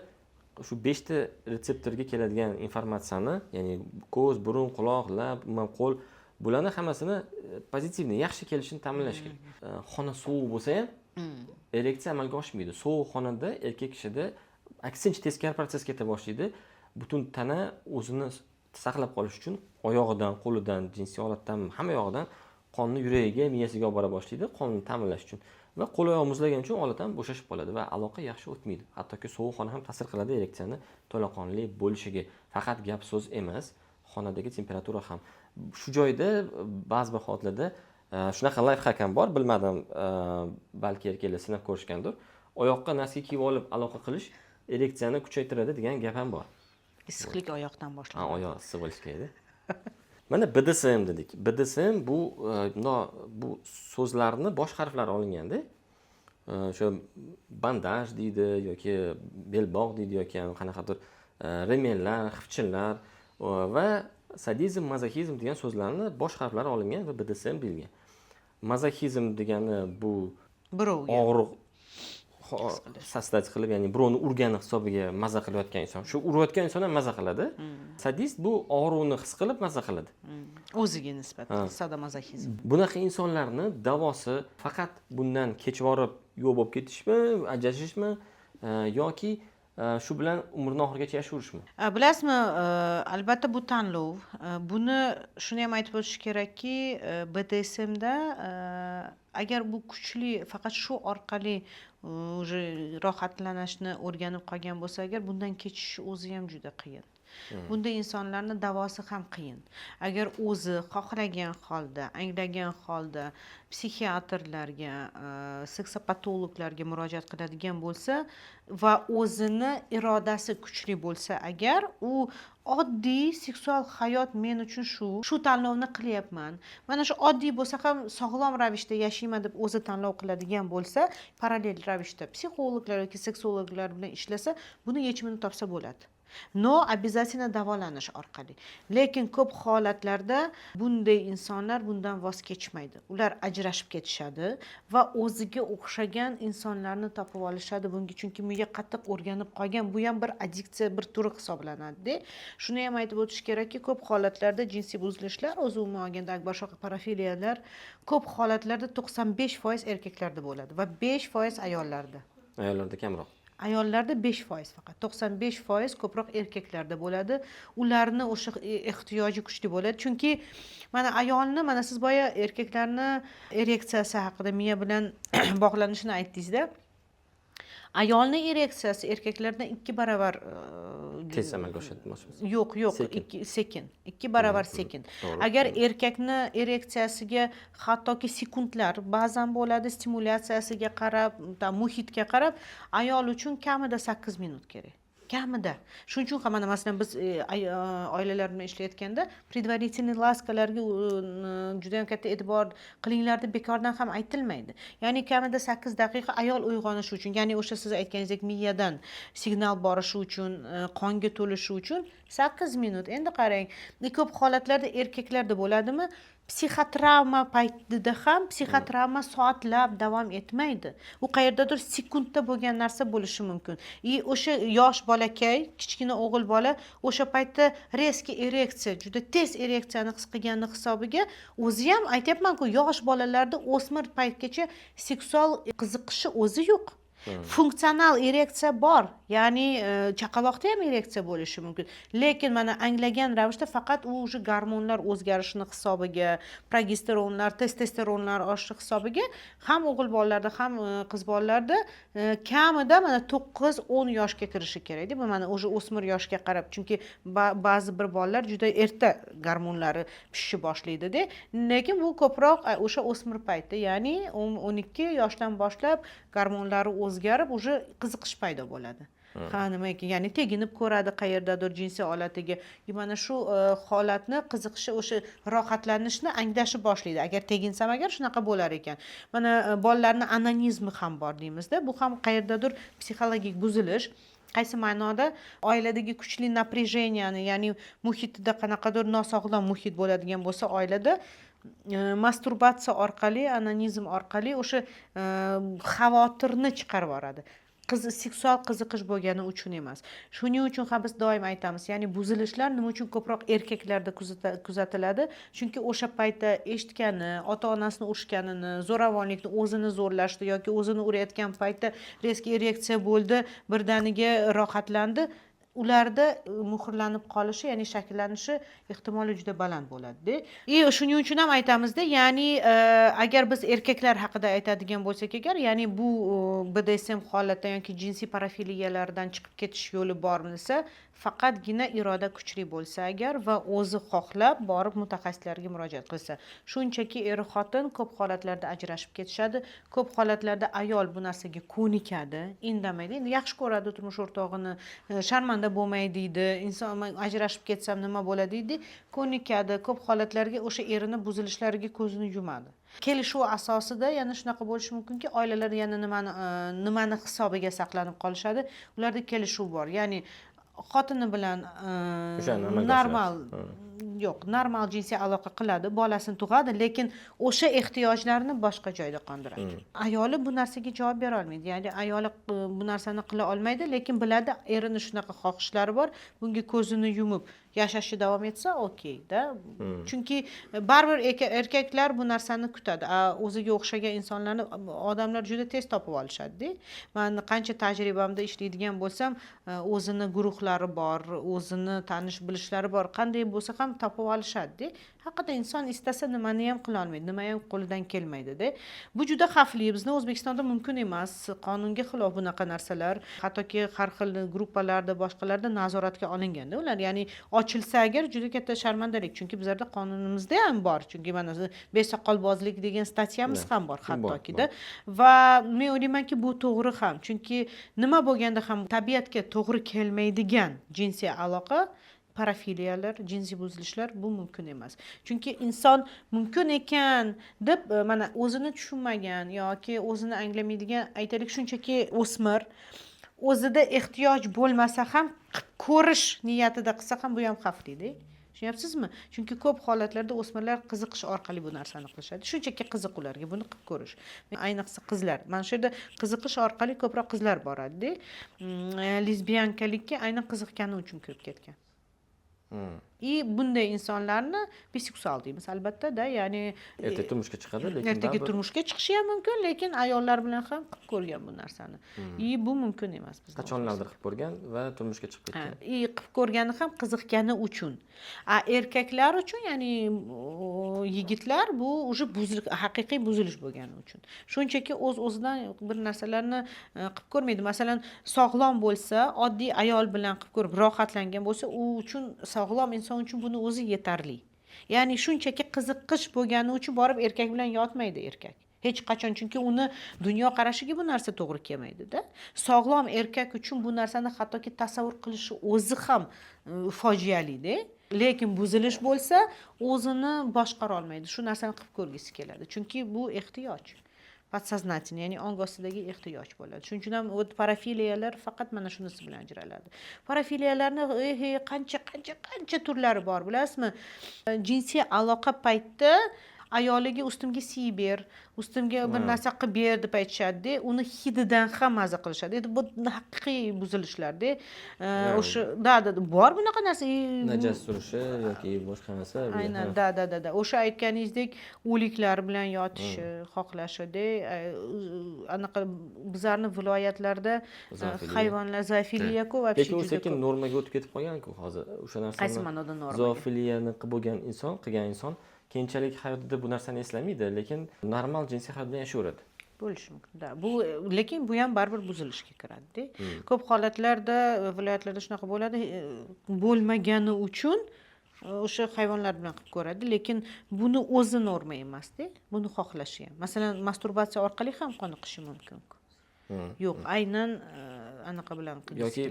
B: shu beshta retseptorga keladigan informatsiyani, ya'ni ko'z, burun, quloq, lab, umuman qo'l, bularni hammasini позитивный, yaxshi kelishini ta'minlash kerak. Xona sovuq bo'lsa ham ereksiya amalga oshmaydi. Sovuq xonada erkak kishida aksincha, teskari protsess keta boshlaydi. Butun tana o'zini saqlab qolish uchun oyog'idan, qo'lidan, jinsiy olatdan, hamma yog'idan qonni yuragiga, miyasiga olib bora boshlaydi, qonni ta'minlash uchun, va qo'l oyog'i muzlagani uchun olat ham bo'shashib qoladi va aloqa yaxshi o'tmaydi. Hattoki sovuq xona ham ta'sir qiladi ereksiyani to'laqonli bo'lishiga. Faqat gap so'z emas, xonadagi temperatura ham. Shu joyda ba'zi bir holatlarda shunaqa лайфхак ham bor, bilmadim, balki erkaklar sinab ko'rishgandir: oyoqqa носки kiyib olib aloqa qilish ereksiyani kuchaytiradi degan gap ham bor.
A: Issiqlik oyoqdan boshlanadi.
B: Oyoq issiq bo'lishi kerakda. Mana BDSM dedik. BDSM bu bundoq, bu so'zlarni bosh harflari olinganda, o'sha bandaj deydi yoki belbog' deydi yoki qanaqadir ремень lar, xipchinlar va sadizm, mazoxizm degan so'zlarni bosh harflari olingan va BDSM deyilgan. Mazoxizm degani bu
A: birovga
B: og'riq создать qilib, ya'ni birovni urgani hisobiga maza qilayotgan inson. Shu urayotgan inson ham maza qiladi. Sadist bu og'riqni his qilib maza qiladi.
A: O'ziga nisbatan sadomazoxizm.
B: Bunaqa insonlarni davosi faqat bundan kechib borib yo'q bo'lib ketishmi, ajrashishmi yoki shu bilan umrini oxirigacha yashayverishmi?
A: Bilasizmi, albatta bu tanlov. Buni shuni ham aytib o'tish kerakki, BDSMda agar bu kuchli, faqat shu orqali уже rohatlanishni o'rganib qolgan bo'lsa agar, bundan kechish o'zi ham juda qiyin. Bunday insonlarni davosi ham qiyin. Agar o'zi xohlagan holda, anglagan holda psixiatrlarga, seksopatologlarga murojaat qiladigan bo'lsa va o'zini irodasi kuchli bo'lsa agar, u oddiy seksual hayot men uchun shu tanlovni qilyapman, mana shu oddiy bo'lsa ham sog'lom ravishda yashayman deb o'zi tanlov qiladigan bo'lsa, parallel ravishda psixologlar yoki seksologlar bilan ishlasa, buni yechimini topsa bo'ladi, но обязательно davolanish orqali. Lekin ko'p holatlarda bunday insonlar bundan voz kechmaydi, ular ajrashib ketishadi va o'ziga o'xshagan insonlarni topib olishadi bunga, chunki miya qattiq o'rganib qolgan, bu ham bir addiksiya bir turi hisoblanadida. Shuni ham aytib o'tish kerakki, ko'p holatlarda jinsiy buzilishlar, o'zi umuman olganda akbarshoh parafiliyalar ko'p holatlarda 95% erkaklarda bo'ladi va 5% ayollarda.
B: Ayollarda kamroq.
A: Ayollarda 5% faqat, 95% ko'proq erkaklarda bo'ladi. Ularni o'sha ehtiyoji kuchli bo'ladi, chunki mana ayolni, mana siz boya erkaklarni ereksiyasi haqida, miya bilan bog'lanishini aytdingizda, ayolni ereksiyasi erkaklardan 2 baravar
B: tez amalga oshadi demoqchisiz?
A: Yo'q.
B: Sekin.
A: Sekin, 2 baravar sekin. Agar erkakni ereksiyasiga hattoki sekundlar ba'zan bo'ladi, stimulyatsiyasiga qarab, там muhitga qarab, ayol uchun kamida 8 minut kerak, kamida. Shuning uchun ham mana masalan biz oilalar bilan ishlayotganda предварительный ласка larga juda yam katta e'tibor qilinglar deb bekordan ham aytilmaydi. Ya'ni kamida 8 daqiqa ayol uyg'onishi uchun, ya'ni o'sha siz aytganingizdek miyadan signal borishi uchun, qonga to'lishi uchun 8 minut. Endi qarang, ko'p holatlarda erkaklarda bo'ladimi, psixotravma paytida ham psixotravma soatlab davom etmaydi, u qayerdadir sekundda bo'lgan narsa bo'lishi mumkin. И o'sha yosh bolakay, kichkina o'g'il bola o'sha paytda резкий ereksiya, juda tez ereksiyani his qilgani hisobiga, o'zi ham aytyapmanku, yosh bolalarda o'smir paytgacha seksual qiziqishi o'zi yo'q. Funksional ereksiya bor, ya'ni chaqaloqda ham ereksiya bo'lishi mumkin, lekin mana anglagan ravishda faqat u уже gormonlar o'zgarishini hisobiga, progesteronlar, testosteronlar oshishi hisobiga ham o'g'il bolalarda, ham qiz bolalarda kamida mana 9-10 yoshga kirishi kerakda. Bu mana уже o'smir yoshga qarab, chunki ba'zi bir bolalar juda erta gormonlari pishishni boshlaydida. Lekin bu ko'proq o'sha o'smir paytda, ya'ni 12 yoshdan boshlab gormonlari o'zgarib, уже qiziqish paydo bo'ladi. Ha, nima ekan, ya'ni teginib ko'radi qayerdadir jinsiy olatiga. И mana shu holatni, qiziqishi, o'sha rohatlanishni anglashni boshlaydi. Agar teginsam agar, shunaqa bo'lar ekan. Mana bolalarni onanizmi ham bor deymizda, bu ham qayerdadir psixologik buzilish. Qaysi ma'noda? Oiladagi kuchli напряжения ni, ya'ni muhitida qanaqadir nosog'lom muhit bo'ladigan bo'lsa oilada, masturbatsiya orqali, onanizm orqali o'sha xavotirni chiqarib yuboradi. Qiz seksual qiziqish bo'lgani uchun emas. Shuning uchun ham biz doim aytamiz, ya'ni buzilishlar nima uchun ko'proq erkaklarda kuzatiladi? Chunki o'sha paytda eshitgani, ota onasini urishganini, zo'ravonlikni, o'zini zo'rlashdi yoki o'zini urayotgan paytda резкий ereksiya bo'ldi, birdaniga rohatlandi. Ularda muhrlanib qolishi, ya'ni shakllanishi ehtimoli juda baland bo'ladida. И shuning uchun ham aytamizda, ya'ni agar biz erkaklar haqida aytadigan bo'lsak agar, ya'ni bu BDSM holatdan yoki jinsiy parafiliyalardan chiqib ketish yo'li bormi desa, faqatgina iroda kuchli bo'lsa agar va o'zi xohlab borib mutaxassislarga murojaat qilsa. Shunchaki er xotin ko'p holatlarda ajrashib ketishadi, ko'p holatlarda ayol bu narsaga ko'nikadi, indamaydi, endi yaxshi ko'radi turmush o'rtog'ini, sharmanda bo'lmay deydi, inson man ajrashib ketsam nima bo'ladi deydi, ko'nikadi, ko'p holatlarga o'sha erini buzilishlariga ko'zini yumadi. Kelishuv asosida yana shunaqa bo'lishi mumkinki, oilalar yana nimani hisobiga saqlanib qolishadi, ularda kelishuv bor, ya'ni xotini bilan
B: O'shani amalga
A: normal
B: oshiradi.
A: Yo'q, normal jinsiy aloqa qiladi, bolasini tug'adi, lekin o'sha ehtiyojlarni boshqa joyda qondiradi. Ayoli bu narsaga javob bera olmaydi, ya'ni ayoli bu narsani qila olmaydi, lekin biladi, erini shunaqa xohishlari bor, bunga ko'zini yumib yashashni davom etsa, okeyda. Chunki baribir erkaklar bu narsani kutadi, a o'ziga o'xshagan insonlarni odamlar juda tez topib olishadida. Man qancha tajribamda ishlaydigan bo'lsam, o'zini guruhlari bor, o'zini tanish bilishlari bor, qanday bo'lsa ham topib olishadida. Haqiqatdan inson istasa nimani ham qila olmaydi, nima ham qo'lidan kelmaydida. Bu juda xavfli, bizni O'zbekistonda mumkin emas, qonunga xilof bunaqa narsalar. Hattoki har xil gruppalarda, boshqalarda nazoratga olinganda ular, ya'ni ochilsa agar, juda katta sharmandalik, chunki bizlarda qonunimizda ham bor, chunki mana besoqolbozlik degan статья miz ham bor hattokida. Va men o'ylaymanki, bu to'g'ri ham, chunki nima bo'lganda ham tabiatga to'g'ri kelmaydigan jinsiy aloqa, parafiliyalar, jinsiy buzilishlar, bu mumkin emas. Chunki inson mumkin ekan deb mana o'zini tushunmagan yoki o'zini anglamaydigan, aytaylik, shunchaki o'smir o'zida ehtiyoj bo'lmasa ham qilib ko'rish niyatida qilsa ham, bu ham xavflida, tushunyapsizmi? Chunki ko'p holatlarda o'smirlar qiziqish orqali bu narsani qilishadi, shunchaki qiziq ularga buni qilib ko'rish. Ayniqsa qizlar, mana shu yerda qiziqish orqali ko'proq qizlar boradida. Lesbiyankalikka aynan qiziqqani uchun kirib ketgan. И bunday insonlarni biseksual deymiz albatta-da, ya'ni
B: Ertaga turmushga chiqadi, lekin
A: ertaga
B: baribir
A: turmushga chiqishi ham mumkin, lekin ayollar bilan ham qilib ko'rgan bu narsani. И bu mumkin emas bizda.
B: Qachonlardir qilib ko'rgan va turmushga chiqib
A: Ha,
B: ketgan.
A: и qilib ko'rgani ham qiziqqani uchun. A erkaklar uchun, ya'ni yigitlar, bu уже haqiqiy buzilish bo'lgani uchun. Shunchaki o'z o'zidan bir narsalarni qilib ko'rmaydi. Masalan, sog'lom bo'lsa, oddiy ayol bilan qilib ko'rib rohatlangan bo'lsa, u uchun, sog'lom inson uchun buni o'zi yetarli. Ya'ni shunchaki qiziqish bo'lgani uchun borib erkak bilan yotmaydi erkak hech qachon, chunki uni dunyoqarashiga bu narsa to'g'ri kelmaydida. Sog'lom erkak uchun bu narsani hattoki tasavvur qilishi o'zi ham fojialida. Lekin buzilish bo'lsa, o'zini boshqara olmaydi, shu narsani qilib ko'rgisi keladi, chunki bu ehtiyoj, подсознательный, ya'ni ong ostidagi ehtiyoj bo'ladi. Shuning uchun ham вот parafiliyalar faqat mana shunisi bilan ajraladi. Parafiliyalarni qancha qancha qancha turlari bor, bilasizmi? Jinsiy aloqa paytida Ayoliga "Ustimga siyib ber, ustimga bir narsa qilib ber" deb aytishadida, uni hididan ham maza qilishadi. Endi bu haqiqiy buzilishlarda. O'sha, да, bor bunaqa narsa.
B: Najas surishi yoki boshqa narsa.
A: Aynan, да, o'sha aytganingizdek, o'liklar bilan yotishi, xohlashida. Anaqa bizlarni viloyatlarda hayvonlar, zoofiliya-ku вообще.
B: Lekin u sekin normaga o'tib ketib qolganku hozir o'sha narsani.
A: Qaysi ma'noda normaga?
B: Zoofiliyani qilib bo'lgan inson, qilgan inson keyinchalik hayotida bu narsani eslamaydi, lekin normal jinsiy hayot bilan yashayveradi.
A: Bo'lishi mumkin, да. Bu, lekin bu ham baribir buzilishga kiradida. Ko'p holatlarda viloyatlarda shunaqa bo'ladi, bo'lmagani uchun o'sha hayvonlar bilan qilib ko'radi, lekin buni o'zi norma emasda, buni xohlashi ham. Masalan, masturbatsiya orqali ham qoniqishi mumkin. Yo'q, aynan anaqa bilan
B: yoki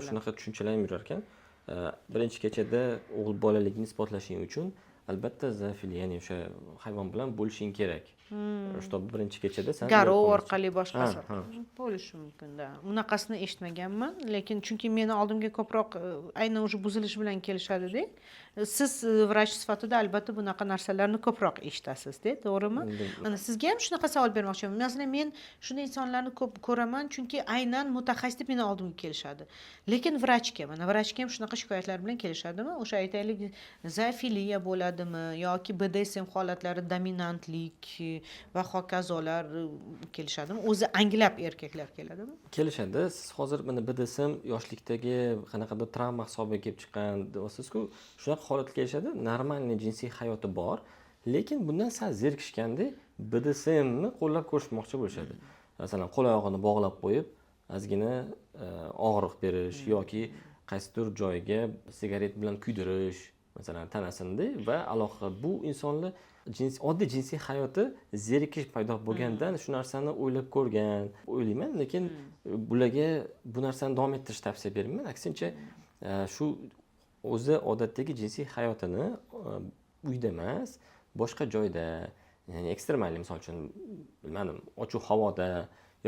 B: shunaqa tushunchalar ham yurar ekan: birinchi kechada o'g'il bolaligini isbotlashing uchun albatta zoofiliya, ya'ni o'sha hayvon bilan bo'lishing kerak, чтобы birinchi kechada san
A: Garov orqali, boshqasi bo'lishi mumkin, да. Bunaqasini eshitmaganman, lekin chunki meni oldimga ko'proq aynan уже buzilish bilan kelishadida. Siz vrach sifatida albatta bunaqa narsalarni ko'proq eshitasizda, to'g'rimi? Mana sizga ham shunaqa savol bermoqchiman. Masalan, men shunday insonlarni ko'p ko'raman, chunki aynan mutaxassis deb meni oldimga kelishadi, lekin vrachga, mana vrachga ham shunaqa shikoyatlar bilan kelishadimi? O'sha, aytaylik, zoofiliya bo'ladimi yoki BDSM holatlari, dominantlik va hokazolar kelishadimi? O'zi anglab erkaklar keladimi?
B: Kelishadi. Siz hozir mana BDSM yoshlikdagi qanaqadir travma hisobiga kelib chiqqan deyapsizku. Shunaqa holatga kelishadi, нормальный jinsiy hayoti bor, lekin bundan sal zerikishganda BDSMni qo'llab ko'rishmoqchi bo'lishadi. Masalan, qo'l oyog'ini bog'lab qo'yib, ozgina og'riq berish yoki qaysidir joyiga sigaret bilan kuydirish, masalan, tanasinida va aloqa. Bu insonlar jins, oddiy jinsiy hayoti zerikish paydo bo'lgandan shu narsani o'ylab ko'rgan, o'ylayman. Lekin bularga bu narsani davom ettirishni tavsiya bermayman. Aksincha, shu o'zi odatdagi jinsiy hayotini uyda emas, boshqa joyda, ya'ni ekstremalniy, misol uchun, bilmadim, ochiq havoda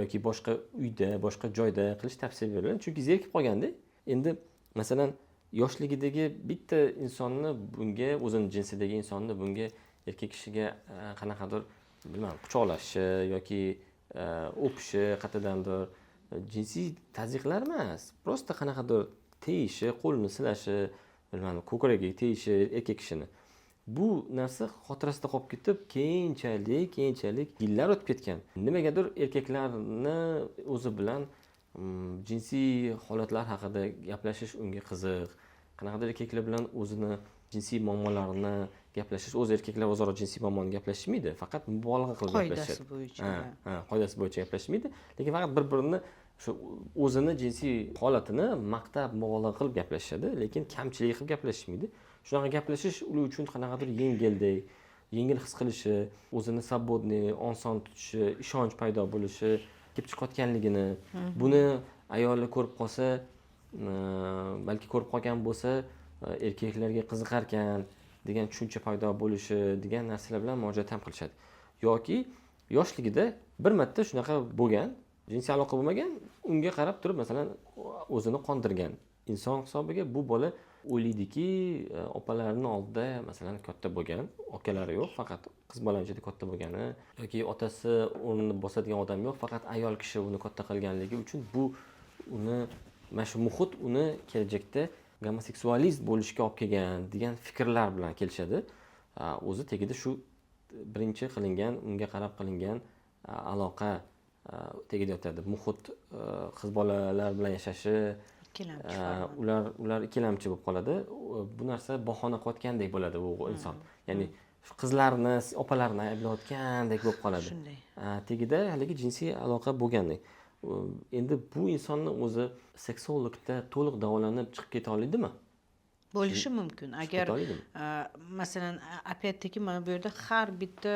B: yoki boshqa uyda, boshqa joyda qilish tavsiya beriladi, chunki zerikib qolganda. Endi, masalan, yoshligidagi bitta insonni bunga, o'zini jinsidagi insonni bunga, erkak kishiga qanaqadir, bilmadim, quchoqlashi yoki o'pishi, qayerdandir jinsiy tazyiqlar emas, просто qanaqadir tegishi, qo'lini silashi, bilmadim, ko'kragiga tegishi erkak kishini, bu narsa xotirasida qolib ketib, keyinchalik yillar o'tib ketgan, nimagadir erkaklarni o'zi bilan jinsiy holatlar haqida gaplashish unga qiziq. Qanaqadir erkaklar bilan o'zini jinsiy muammolarini gaplashish. O'zi erkaklar o'zaro jinsiy muammoni gaplashishmaydi, faqat mubolag'a qilib
A: Qoidasi
B: gaplashishadi.
A: bo'yicha.
B: Ha, qoidasi bo'yicha gaplashishmaydi, lekin faqat bir birini shu o'zini jinsiy holatini maqtab, mubolag'a qilib gaplashishadi, lekin kamchilik qilib gaplashishmaydi. Shunaqa gaplashish ular uchun qanaqadir yengildek, yengil his qilishi, o'zini свободный, oson tutishi, ishonch paydo bo'lishi kelib chiqayotganligini, buni ayoli ko'rib qolsa, balki ko'rib qolgan bo'lsa, erkaklarga qiziqarkan degan tushuncha paydo bo'lishi degan narsalar bilan murojaat ham qilishadi. Yoki yoshligida bir marta shunaqa bo'lgan, jinsiy aloqa bo'lmagan, unga qarab turib, masalan, o'zini qondirgan inson hisobiga bu bola o'ylaydiki, opalarini oldida, masalan, katta bo'lgan, akalari yo'q, faqat qiz bolani ichida katta bo'lgani yoki otasi o'rnini bosadigan odam yo'q, faqat ayol kishi uni katta qilganligi uchun bu uni, mana shu muhit uni kelajakda gomoseksualist bo'lishga olib kelgan degan fikrlar bilan kelishadi. O'zi tagida shu birinchi qilingan, unga qarab qilingan aloqa tagida yotadi. Muhit, qiz bolalar bilan yashashi.
A: Ikkilamchi forma.
B: Ular ikkilamchi bo'lib qoladi. Bu narsa bahona qilayotgandek bo'ladi u inson, ya'ni shu qizlarni, opalarni ayblayotgandek bo'lib qoladi.
A: Shunday.
B: Tagida haligi jinsiy aloqa bo'lgandek. Endi bu insonni o'zi seksologda to'liq davolanib chiqib keta oladimi?
A: Bo'lishi mumkin.
B: Chiqib
A: Agar
B: keta oladimi?
A: Masalan, опять-таки mana bu yerda har bitta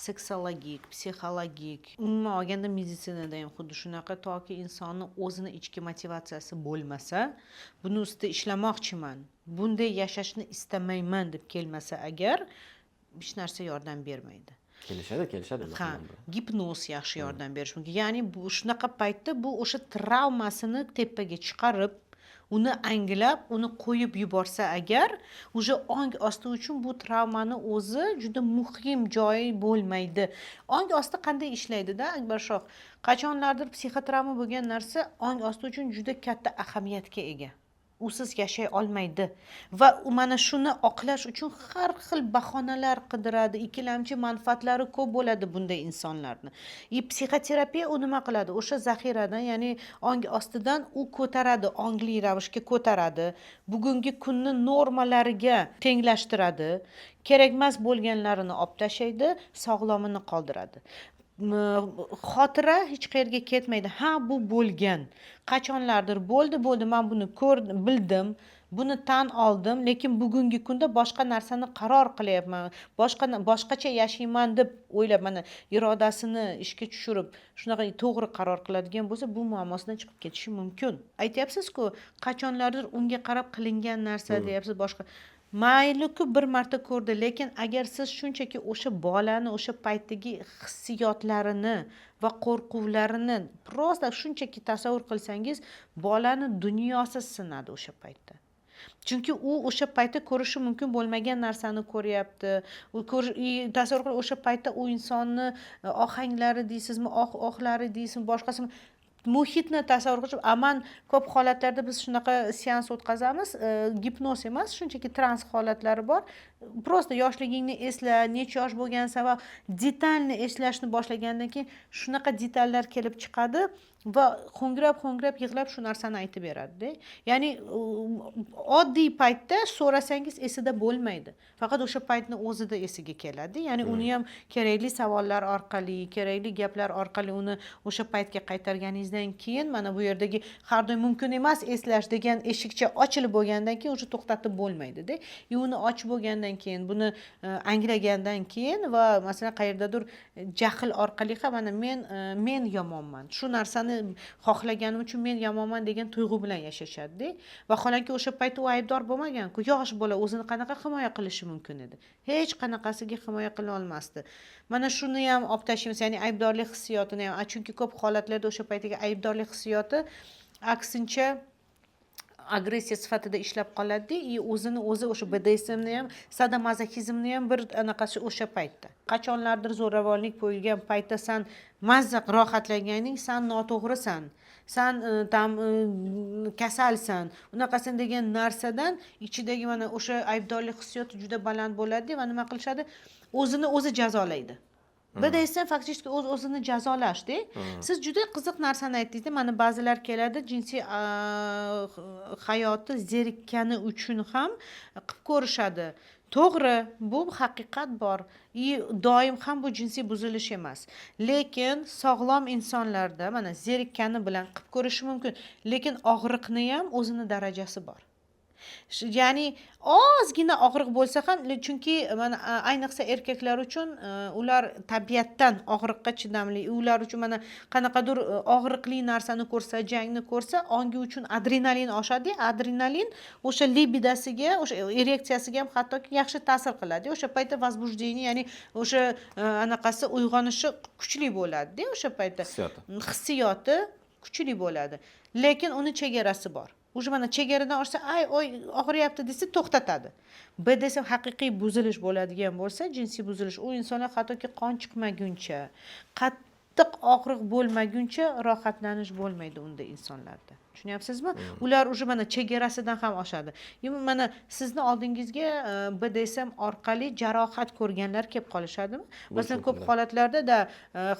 A: seksologik, psixologik, umuman olganda meditsinada ham xuddi shunaqa: toki insonni o'zini ichki motivatsiyasi bo'lmasa, buni ustida ishlamoqchiman, bunday yashashni istamayman deb kelmasa agar, hech narsa yordam bermaydi.
B: Kelishadi, kelishadi.
A: Ha,
B: Masalan, bu.
A: Gipnoz yaxshi yordam berishi mumkin. Ya'ni bu shunaqa paytda bu o'sha travmasini tepaga chiqarib, Uni anglab, uni qo'yib yuborsa agar, уже ong osti uchun bu travmani o'zi juda muhim joyi bo'lmaydi. Ong osti qanday ishlaydida, Akbarshoh? Qachonlardir psixotravma bo'lgan narsa ong osti uchun juda katta ahamiyatga ega, usiz yashay olmaydi va u mana shuni oqlash uchun har xil bahonalar qidiradi, ikkilamchi manfaatlari ko'p bo'ladi bunday insonlarni. И psixoterapiya u nima qiladi? O'sha zaxiradan, ya'ni ong ostidan u ko'taradi, ongli ravishga ko'taradi, bugungi kunni normalariga tenglashtiradi, kerakmas bo'lganlarini olib tashlaydi, sog'lomini qoldiradi. Xotira hech qayerga ketmaydi. Ha, bu bo'lgan, qachonlardir bo'ldi, bo'ldi, man buni ko'rdim, bildim, buni tan oldim, lekin bugungi kunda boshqa narsani qaror qilyapman, boshqacha yashayman deb o'ylab, mana irodasini ishga tushirib, shunaqa to'g'ri qaror qiladigan bo'lsa, bu muammosidan chiqib ketishi mumkin. Aytyapsizku, qachonlardir unga qarab qilingan narsa deyapsiz, boshqa, mayliku, bir marta ko'rdi, lekin agar siz shunchaki o'sha bolani o'sha paytdagi hissiyotlarini va qo'rquvlarini просто shunchaki tasavvur qilsangiz, bolani dunyosi sinadi o'sha paytda, chunki u o'sha paytda ko'rishi mumkin bo'lmagan narsani ko'ryapti. U tasavvur qiling, o'sha paytda u insonni ohanglari deysizmi, ohlari deysizmi, boshqasimi, muhitni tasavvur qilib. Man ko'p holatlarda biz shunaqa seans o'tkazamiz, gipnoz emas, shunchaki trans holatlari bor. Просто yoshligingni esla, necha yosh bo'lgansan va detalni eslashni boshlagandan keyin shunaqa detallar kelib chiqadi va ho'ngrab ho'ngrab yig'lab shu narsani aytib beradida. Ya'ni oddiy paytda so'rasangiz, esida bo'lmaydi, faqat o'sha paytni o'zida esiga keladi. Ya'ni uni ham kerakli savollar orqali, kerakli gaplar orqali uni o'sha paytga qaytarganingizdan keyin, mana bu yerdagi har doim mumkin emas eslash degan eshikcha ochilib bo'lgandan keyin, уже to'xtatib bo'lmaydida. И uni ochib bo'lgandan keyin, buni anglagandan keyin va masalan, qayerdadir jahl orqali ham mana men yomonman, shu narsani xohlaganim uchun men yomonman degan tuyg'u bilan yashashadida. Vaholanki o'sha paytda u aybdor bo'lmaganku, yosh bola o'zini qanaqa himoya qilishi mumkin edi? Hech qanaqasiga himoya qila olmasdi. Mana shuni ham olib tashlaymiz, ya'ni aybdorlik hissiyotini ham, chunki ko'p holatlarda o'sha paytdagi aybdorlik hissiyoti aksincha agressiya sifatida ishlab qoladida. И o'zini o'zi o'sha BDSMni ham, sadomazoxizmni ham bir anaqasi o'sha paytda, qachonlardir zo'ravonlik qo'yilgan paytda san mazza rohatlanganing, san noto'g'risan, san там kasalsan, unaqasan degan narsadan ichidagi mana o'sha aybdorlik hissiyoti juda baland bo'ladida va nima qilishadi? O'zini o'zi jazolaydi. BDSM фактически o'z o'zini jazolashda. Siz juda qiziq narsani aytdingizda. Mana ba'zilar keladi, jinsiy hayoti zerikkani uchun ham qilib ko'rishadi. To'g'ri, bu haqiqat bor и doim ham bu jinsiy buzilish emas, lekin sog'lom insonlarda mana zerikkani bilan qilib ko'rishi mumkin, lekin og'riqni ham o'zini darajasi bor. Ya'ni ozgina og'riq bo'lsa ham, chunki mana ayniqsa erkaklar uchun, ular tabiatdan og'riqqa chidamli. Ular uchun mana qanaqadir og'riqli narsani ko'rsa, jangni ko'rsa, ongi uchun adrenalin oshadi. Adrenalin o'sha libidasiga, o'sha ereksiyasiga ham hattoki yaxshi ta'sir qiladi. O'sha paytda возбуждение, ya'ni o'sha anaqasi, uyg'onishi kuchli bo'ladida o'sha paytda.
B: Hissiyoti.
A: Hissiyoti kuchli bo'ladi, lekin uni chegarasi bor. Уже mana chegaradan oshsa, ay, oy, og'riyapti desa, to'xtatadi. BDSM haqiqiy buzilish bo'ladigan bo'lsa, jinsiy buzilish, u insonlar hattoki qon chiqmaguncha, qattiq og'riq bo'lmaguncha rohatlanish bo'lmaydi unda insonlarda, tushunyapsizmi? Ular уже mana chegarasidan ham oshadi. И mana sizni oldingizga BDSM orqali jarohat ko'rganlar kelib qolishadimi masalan? Ko'p
B: mumkin.
A: holatlarda da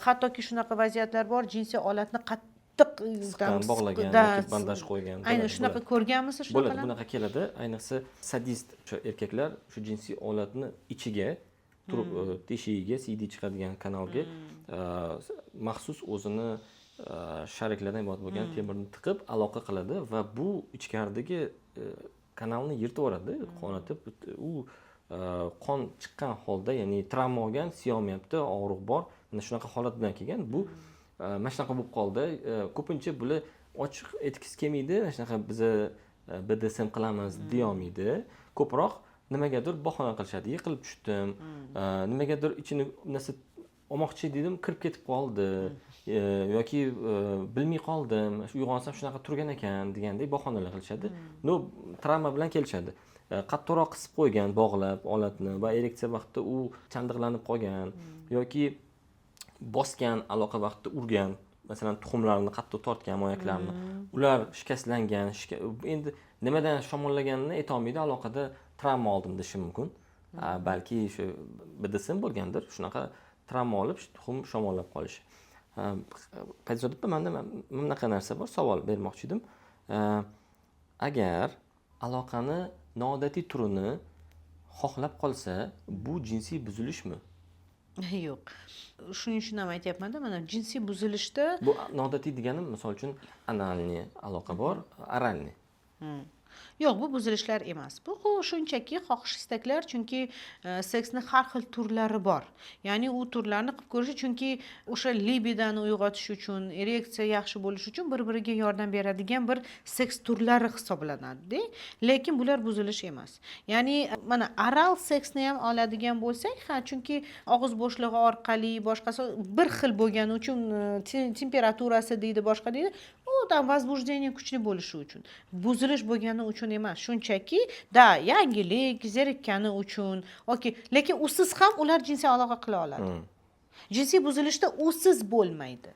A: hattoki shunaqa vaziyatlar bor, jinsiy olatni qattiq
B: siqqan, bog'lagan yoki bandaj qo'ygan.
A: Aynan
B: Bo'ladi,
A: shunaqa
B: bo'ladi.
A: ko'rganmisiz
B: Bo'ladi,
A: shunaqalarni?
B: bunaqa keladi. Ayniqsa sadist o'sha erkaklar shu jinsiy olatni ichiga turib, teshigiga, siydik chiqadigan kanalga maxsus o'zini shariklardan iborat bo'lgan temirni tiqib aloqa qiladi va bu ichkaridagi kanalni yirtib yuboradi, qonatib. U qon chiqqan holda, ya'ni travma olgan, siyolmayapti, og'riq bor. Mana shunaqa holat bilan kelgan. Bu mana shunaqa bo'lib qoldi. Ko'pincha bular ochiq aytgisi kelmaydi, mana shunaqa biza BDSM qilamiz deyolmaydi. Ko'proq nimagadir bahona qilishadi: yiqilib tushdim, nimagadir ichini narsa Olmoqchi dedim, kirib ketib qoldi yoki bilmay qoldim, uyg'onsam shunaqa turgan ekan degandek bahonalar qilishadi. Но travma bilan kelishadi. Qattiqroq qisib qo'ygan, bog'lab olatni va ereksiya vaqtida u chandiqlanib qolgan yoki bosgan, aloqa vaqtida urgan, masalan, tuxumlarni qattiq tortgan, moyaklarni, ular shikastlangan. Endi nimadan shamollaganini aytolmaydi, aloqada travma oldim deyishi mumkin. Balki shu BDSM bo'lgandir, shunaqa travma olib shu tuxum shamollab qolishi. Parizoda opa, manda mana bunaqa narsa bor, savol bermoqchi edim. Agar aloqani noodatiy turini xohlab qolsa, bu jinsiy buzilishmi?
A: Yo'q, shuning uchun ham aytyapmanda, mana jinsiy buzilishda
B: Bu noodatiy deganim, misol uchun, анальный aloqa bor, оральный.
A: Yo'q, bu buzilishlar emas, bu shunchaki xohish istaklar, chunki seksni har xil turlari bor, ya'ni u turlarni qilib ko'rishi, chunki o'sha libidoni uyg'otish uchun, ereksiya yaxshi bo'lishi uchun bir biriga yordam beradigan bir seks turlari hisoblanadida, lekin bular buzilish emas. Ya'ni mana oral seksni ham oladigan bo'lsak, ha, chunki og'iz bo'shlig'i orqali boshqasi bir xil bo'lgani uchun, temperaturasi deydi, boshqa deydi, u там возбуждение kuchli bo'lishi uchun, buzilish bo'lgani uchun emas, shunchaki да, yangilik, zerikkani uchun, okey, lekin usiz ham ular jinsiy aloqa qila oladi. Jinsiy buzilishda usiz bo'lmaydi,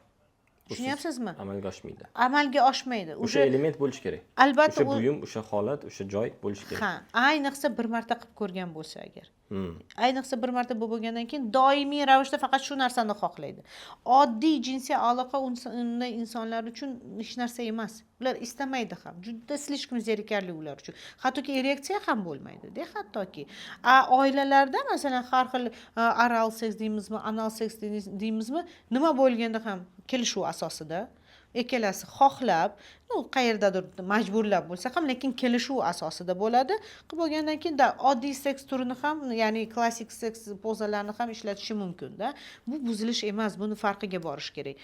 A: tushunyapsizmi?
B: Amalga oshmaydi.
A: Amalga oshmaydi.
B: O'sha
A: Уже
B: element bo'lishi kerak.
A: Albatta.
B: O'sha buyum, o'sha holat, o'sha joy bo'lishi kerak.
A: Ha, ayniqsa bir marta qilib ko'rgan bo'lsa agar, ayniqsa bir marta bo'lib bo'lgandan keyin doimiy ravishda faqat shu narsani xohlaydi. Oddiy jinsiy aloqa unday insonlar uchun hech narsa emas, ular istamaydi ham, juda слишком zerikarli ular uchun, hattoki ereksiya ham bo'lmaydida. Hattoki a oilalarda, masalan, har xil oral seks deymizmi, anal seks deymizmi, nima bo'lganda ham kelishuv asosida, ikkalasi xohlab, ну, qayerdadir majburlab bo'lsa ham, lekin kelishuv asosida bo'ladi. Qilib bo'lgandan keyin да, oddiy seks turini ham, ya'ni klassik seks pozalarini ham ishlatishi mumkinda. Bu buzilish emas, buni farqiga borish kerak.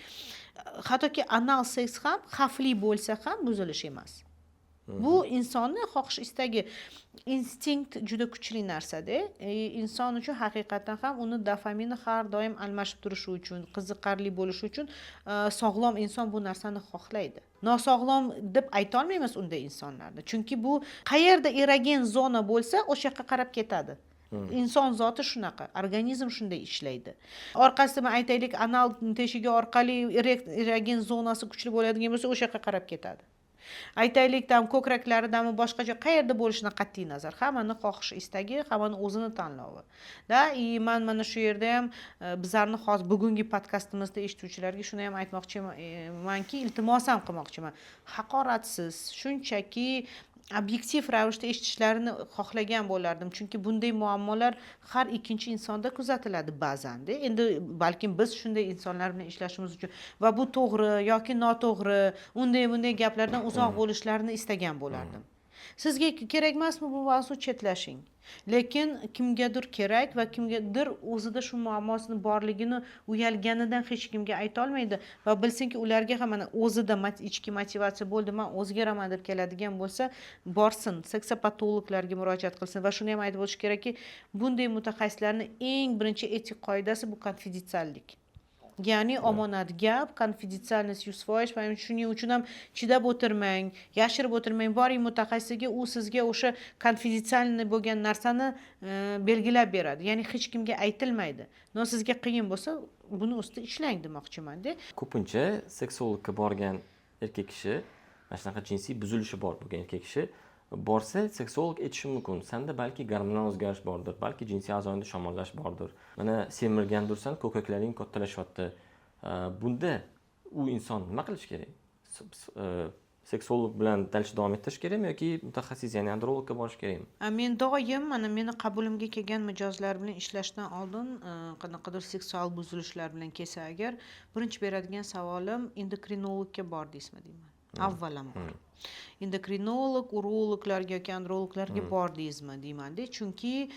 A: Hattoki anal seks ham xavfli bo'lsa ham buzilish emas. Bu insonni xohish istagi, instinkt juda kuchli narsada. Inson uchun haqiqatdan ham uni dopamini har doim almashib turishi uchun, qiziqarli bo'lishi uchun, sog'lom inson bu narsani xohlaydi. Nosog'lom deb aytolmaymiz unday insonlarni, chunki bu qayerda erogen zona bo'lsa, o'sha yoqqa qarab ketadi. Inson zoti shunaqa, organizm shunday ishlaydi. Orqasida, aytaylik, anal teshigi orqali erogen zonasi kuchli bo'ladigan bo'lsa, o'sha yoqqa qarab ketadi. Aytaylik, там ko'kraklaridami, boshqa joy, qayerda bo'lishidan qat'iy nazar, hammani xohish istagi, hammani o'zini tanlovi да. И man mana shu yerda ham bizlarni hozir bugungi podkastimizda eshituvchilarga shuni ham aytmoqchimanki, iltimos ham qilmoqchiman, haqoratsiz, shunchaki obyektiv ravishda eshitishlarini xohlagan bo'lardim, chunki bunday muammolar har ikkinchi insonda kuzatiladi ba'zanda. Endi balkim biz shunday insonlar bilan ishlashimiz uchun va bu to'g'ri yoki noto'g'ri, unday bunday gaplardan uzoq bo'lishlarini istagan bo'lardim. Sizga kerak emasmi bu mavzu, chetlashing, lekin kimgadir kerak va kimgadir o'zida shu muammosini borligini uyalganidan hech kimga aytolmaydi va bilsinki, ularga ham mana o'zida ichki motivatsiya bo'ldi, man o'zgaraman deb keladigan bo'lsa, borsin, seksopatologlarga murojaat qilsin. Va shuni ham aytib o'tish kerakki, bunday mutaxassislarni eng birinchi etik qoidasi bu konfidensiallik, ya'ni omonat gap, конфиденциальность 100%. Va shuning uchun ham chidab o'tirmang, yashirib o'tirmang, boring mutaxassisga, u sizga o'sha конфиденциальный bo'lgan narsani belgilab beradi, ya'ni hech kimga aytilmaydi. Но sizga qiyin bo'lsa, buni ustida ishlang demoqchimanda.
B: Ko'pincha seksologga borgan erkak kishi, mana shunaqa jinsiy buzilishi bor bo'lgan erkak kishi borsa, seksolog aytishi mumkin: sanda balki gormonal o'zgarish bordir, balki jinsiy a'zoingda shamollash bordir, mana semirgandursan, ko'kraklaring kattalashyapti. Bunda u inson nima qilishi kerak? Seksolog bilan дальше davom ettirish kerakmi yoki mutaxassis, ya'ni andrologga borish kerakmi?
A: Men doim mana meni qabulimga kelgan mijozlar bilan ishlashdan oldin, qanaqadir seksual buzilishlar bilan kelsa agar, birinchi beradigan savolim: endokrinologga bordingizmi, deyman. Avvalambor endokrinolog, urologlarga yoki androloglarga bordingizmi, deymanda, chunki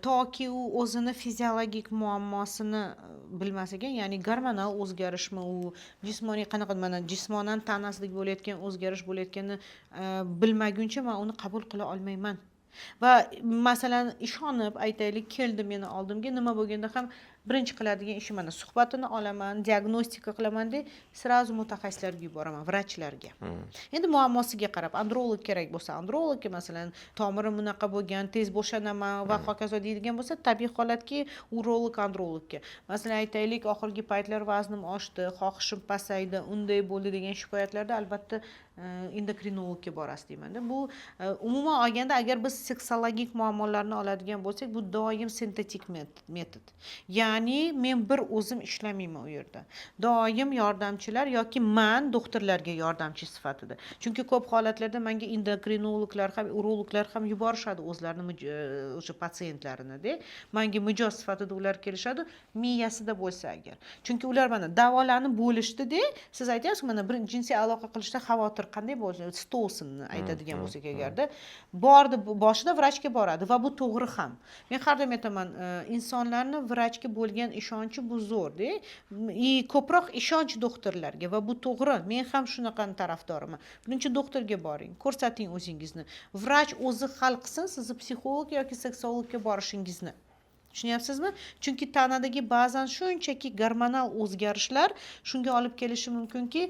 A: toki u o'zini fiziologik muammosini bilmas ekan, ya'ni gormonal o'zgarishmi u, jismoniy qanaqa, mana jismonan tanasidagi bo'layotgan o'zgarish bo'layotganini bilmaguncha man uni qabul qila olmayman. Va masalan, ishonib, aytaylik, keldi meni oldimga, nima bo'lganda ham Birinchi qiladigan ishim, mana, suhbatini olaman, diagnostika qilamanda, сразу mutaxassislarga yuboraman, vrachlarga. Endi muammosiga qarab, androlog kerak bo'lsa andrologga, masalan, tomirim bunaqa bo'lgan, tez bo'shanaman va hokazo deydigan bo'lsa, tabiiy holatki, urolog, andrologga. Masalan, aytaylik, oxirgi paytlar vaznim oshdi, xohishim pasaydi, unday bo'ldi degan shikoyatlarda, albatta, endokrinologga borasiz deymanda. Bu umuman olganda, agar biz seksologik muammolarni oladigan bo'lsak, bu doim sintetik metod, ya'ni men bir o'zim ishlamayman u yerda, doim yordamchilar yoki man doktorlarga yordamchi sifatida. Chunki ko'p holatlarda manga endokrinologlar ham, urologlar ham yuborishadi o'zlarini o'sha patsientlarinida. Manga mijoz sifatida ular kelishadi, miyasida bo'lsa agar. Chunki ular mana davolanib bo'lishdida. Siz aytyapsiz, mana, bir jinsiy aloqa qilishda xavotir qanday bo'lsa, Stolsonni aytadigan bo'lsak agarda, bordi, boshida vrachga boradi va bu to'g'ri ham. Men har doim aytaman, insonlarni vrachga bo'lgan ishonchi bu zo'rda и ko'proq ishonch doktorlarga va bu to'g'ri, men ham shunaqani tarafdoriman. Birinchi doktorga boring, ko'rsating o'zingizni, vrach o'zi hal qilsin sizni psixolog yoki seksologga borishingizni. Tushunyapsizmi? Chunki tanadagi ba'zan shunchaki gormonal o'zgarishlar shunga olib kelishi mumkinki,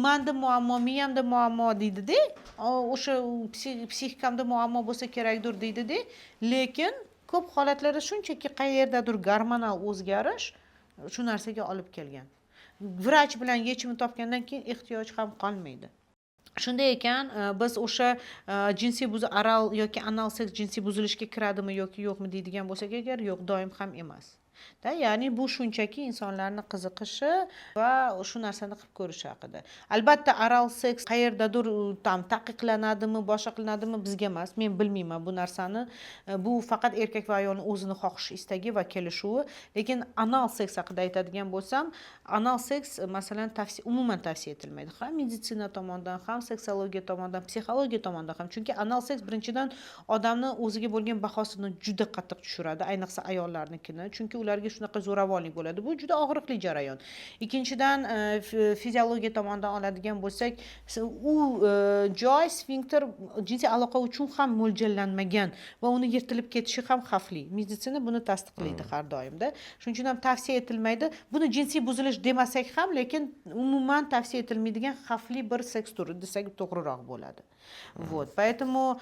A: manda muammo, miyamda muammo deydida, o'sha psixikamda muammo bo'lsa kerakdir deydida. Lekin ko'p holatlarda shunchaki qayerdadir gormonal o'zgarish shu narsaga olib kelgan. Vrach bilan yechimini topgandan keyin ehtiyoj ham qolmaydi. Shunday ekan, biz o'sha jinsiy oral yoki anal seks jinsiy buzilishga kiradimi yoki yo'qmi deydigan bo'lsak agar, yo'q, doim ham emas da. Ya'ni bu shunchaki insonlarni qiziqishi va shu narsani qilib ko'rishi haqida. Albatta, oral seks qayerdadir там taqiqlanadimi, boshqa qilinadimi, bizga emas, men bilmayman bu narsani. Bu faqat erkak va ayolni o'zini xohish istagi va kelishuvi. Lekin anal seks haqida aytadigan bo'lsam, anal seks, masalan, tavsiya, umuman tavsiya etilmaydi ham meditsina tomonidan, ham seksologiya tomonidan, psixologiya tomonidan ham. Chunki anal seks, birinchidan, odamni o'ziga bo'lgan bahosini juda qattiq tushiradi, ayniqsa ayollarnikini, chunki ularga shunaqa zo'ravonlik bo'ladi, bu juda og'riqli jarayon. Ikkinchidan, fiziologiya tomonidan oladigan bo'lsak, u joy, sfinkter jinsiy aloqa uchun ham mo'ljallanmagan va uni yirtilib ketishi ham xavfli. Meditsina buni tasdiqlaydi har doimda. Shuning uchun ham tavsiya etilmaydi. Buni jinsiy buzilish demasak ham, lekin umuman tavsiya etilmaydigan xavfli bir seks turi desak to'g'riroq bo'ladi. Вот поэтому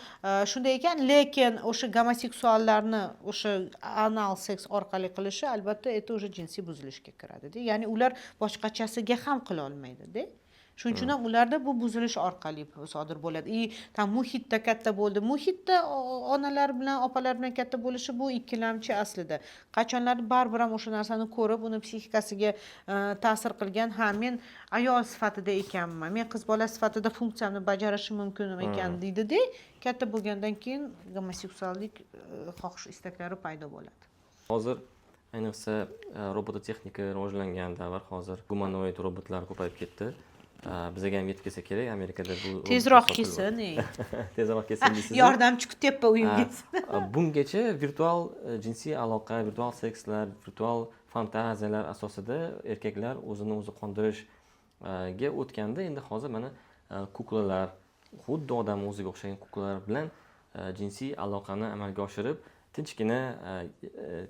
A: shunday ekan, lekin o'sha gomoseksuallarni o'sha anal seks orqali qilishi, albatta, это уже jinsiy buzilishga kiradida. Ya'ni ular boshqachasiga ham qila olmaydida. Shuning uchun ham ularda bu buzilish orqali sodir bo'ladi. И там muhitda katta bo'ldi, muhitda onalar bilan, opalar bilan katta bo'lishi, bu ikkilamchi aslida. Qachonlardir baribir ham o'sha narsani ko'rib, uni psixikasiga ta'sir qilgan. Ha, men ayol sifatida ekanman, men qiz bola sifatida funksiyamni bajarishim mumkin ekan deydida, katta bo'lgandan keyin gomoseksuallik xohish istaklari paydo bo'ladi.
B: Hozir ayniqsa robototexnika rivojlangan davr, hozir gumanoid robotlar ko'payib ketdi. Bizga ham yetib kelsa kerak, Amerikada bu robotlar
A: Tezroq
B: sotilyapti.
A: kelsin, ey.
B: Tezroq kelsin deysizmi?
A: Yordamchi kutyapman uyimga.
B: Bungacha virtual jinsiy aloqa, virtual sekslar, virtual fantaziyalar asosida erkaklar o'zini o'zi qondirishga o'tganda, endi hozir mana кукла lar, xuddi odam o'ziga o'xshagan кукла lar bilan jinsiy aloqani amalga oshirib, tinchgina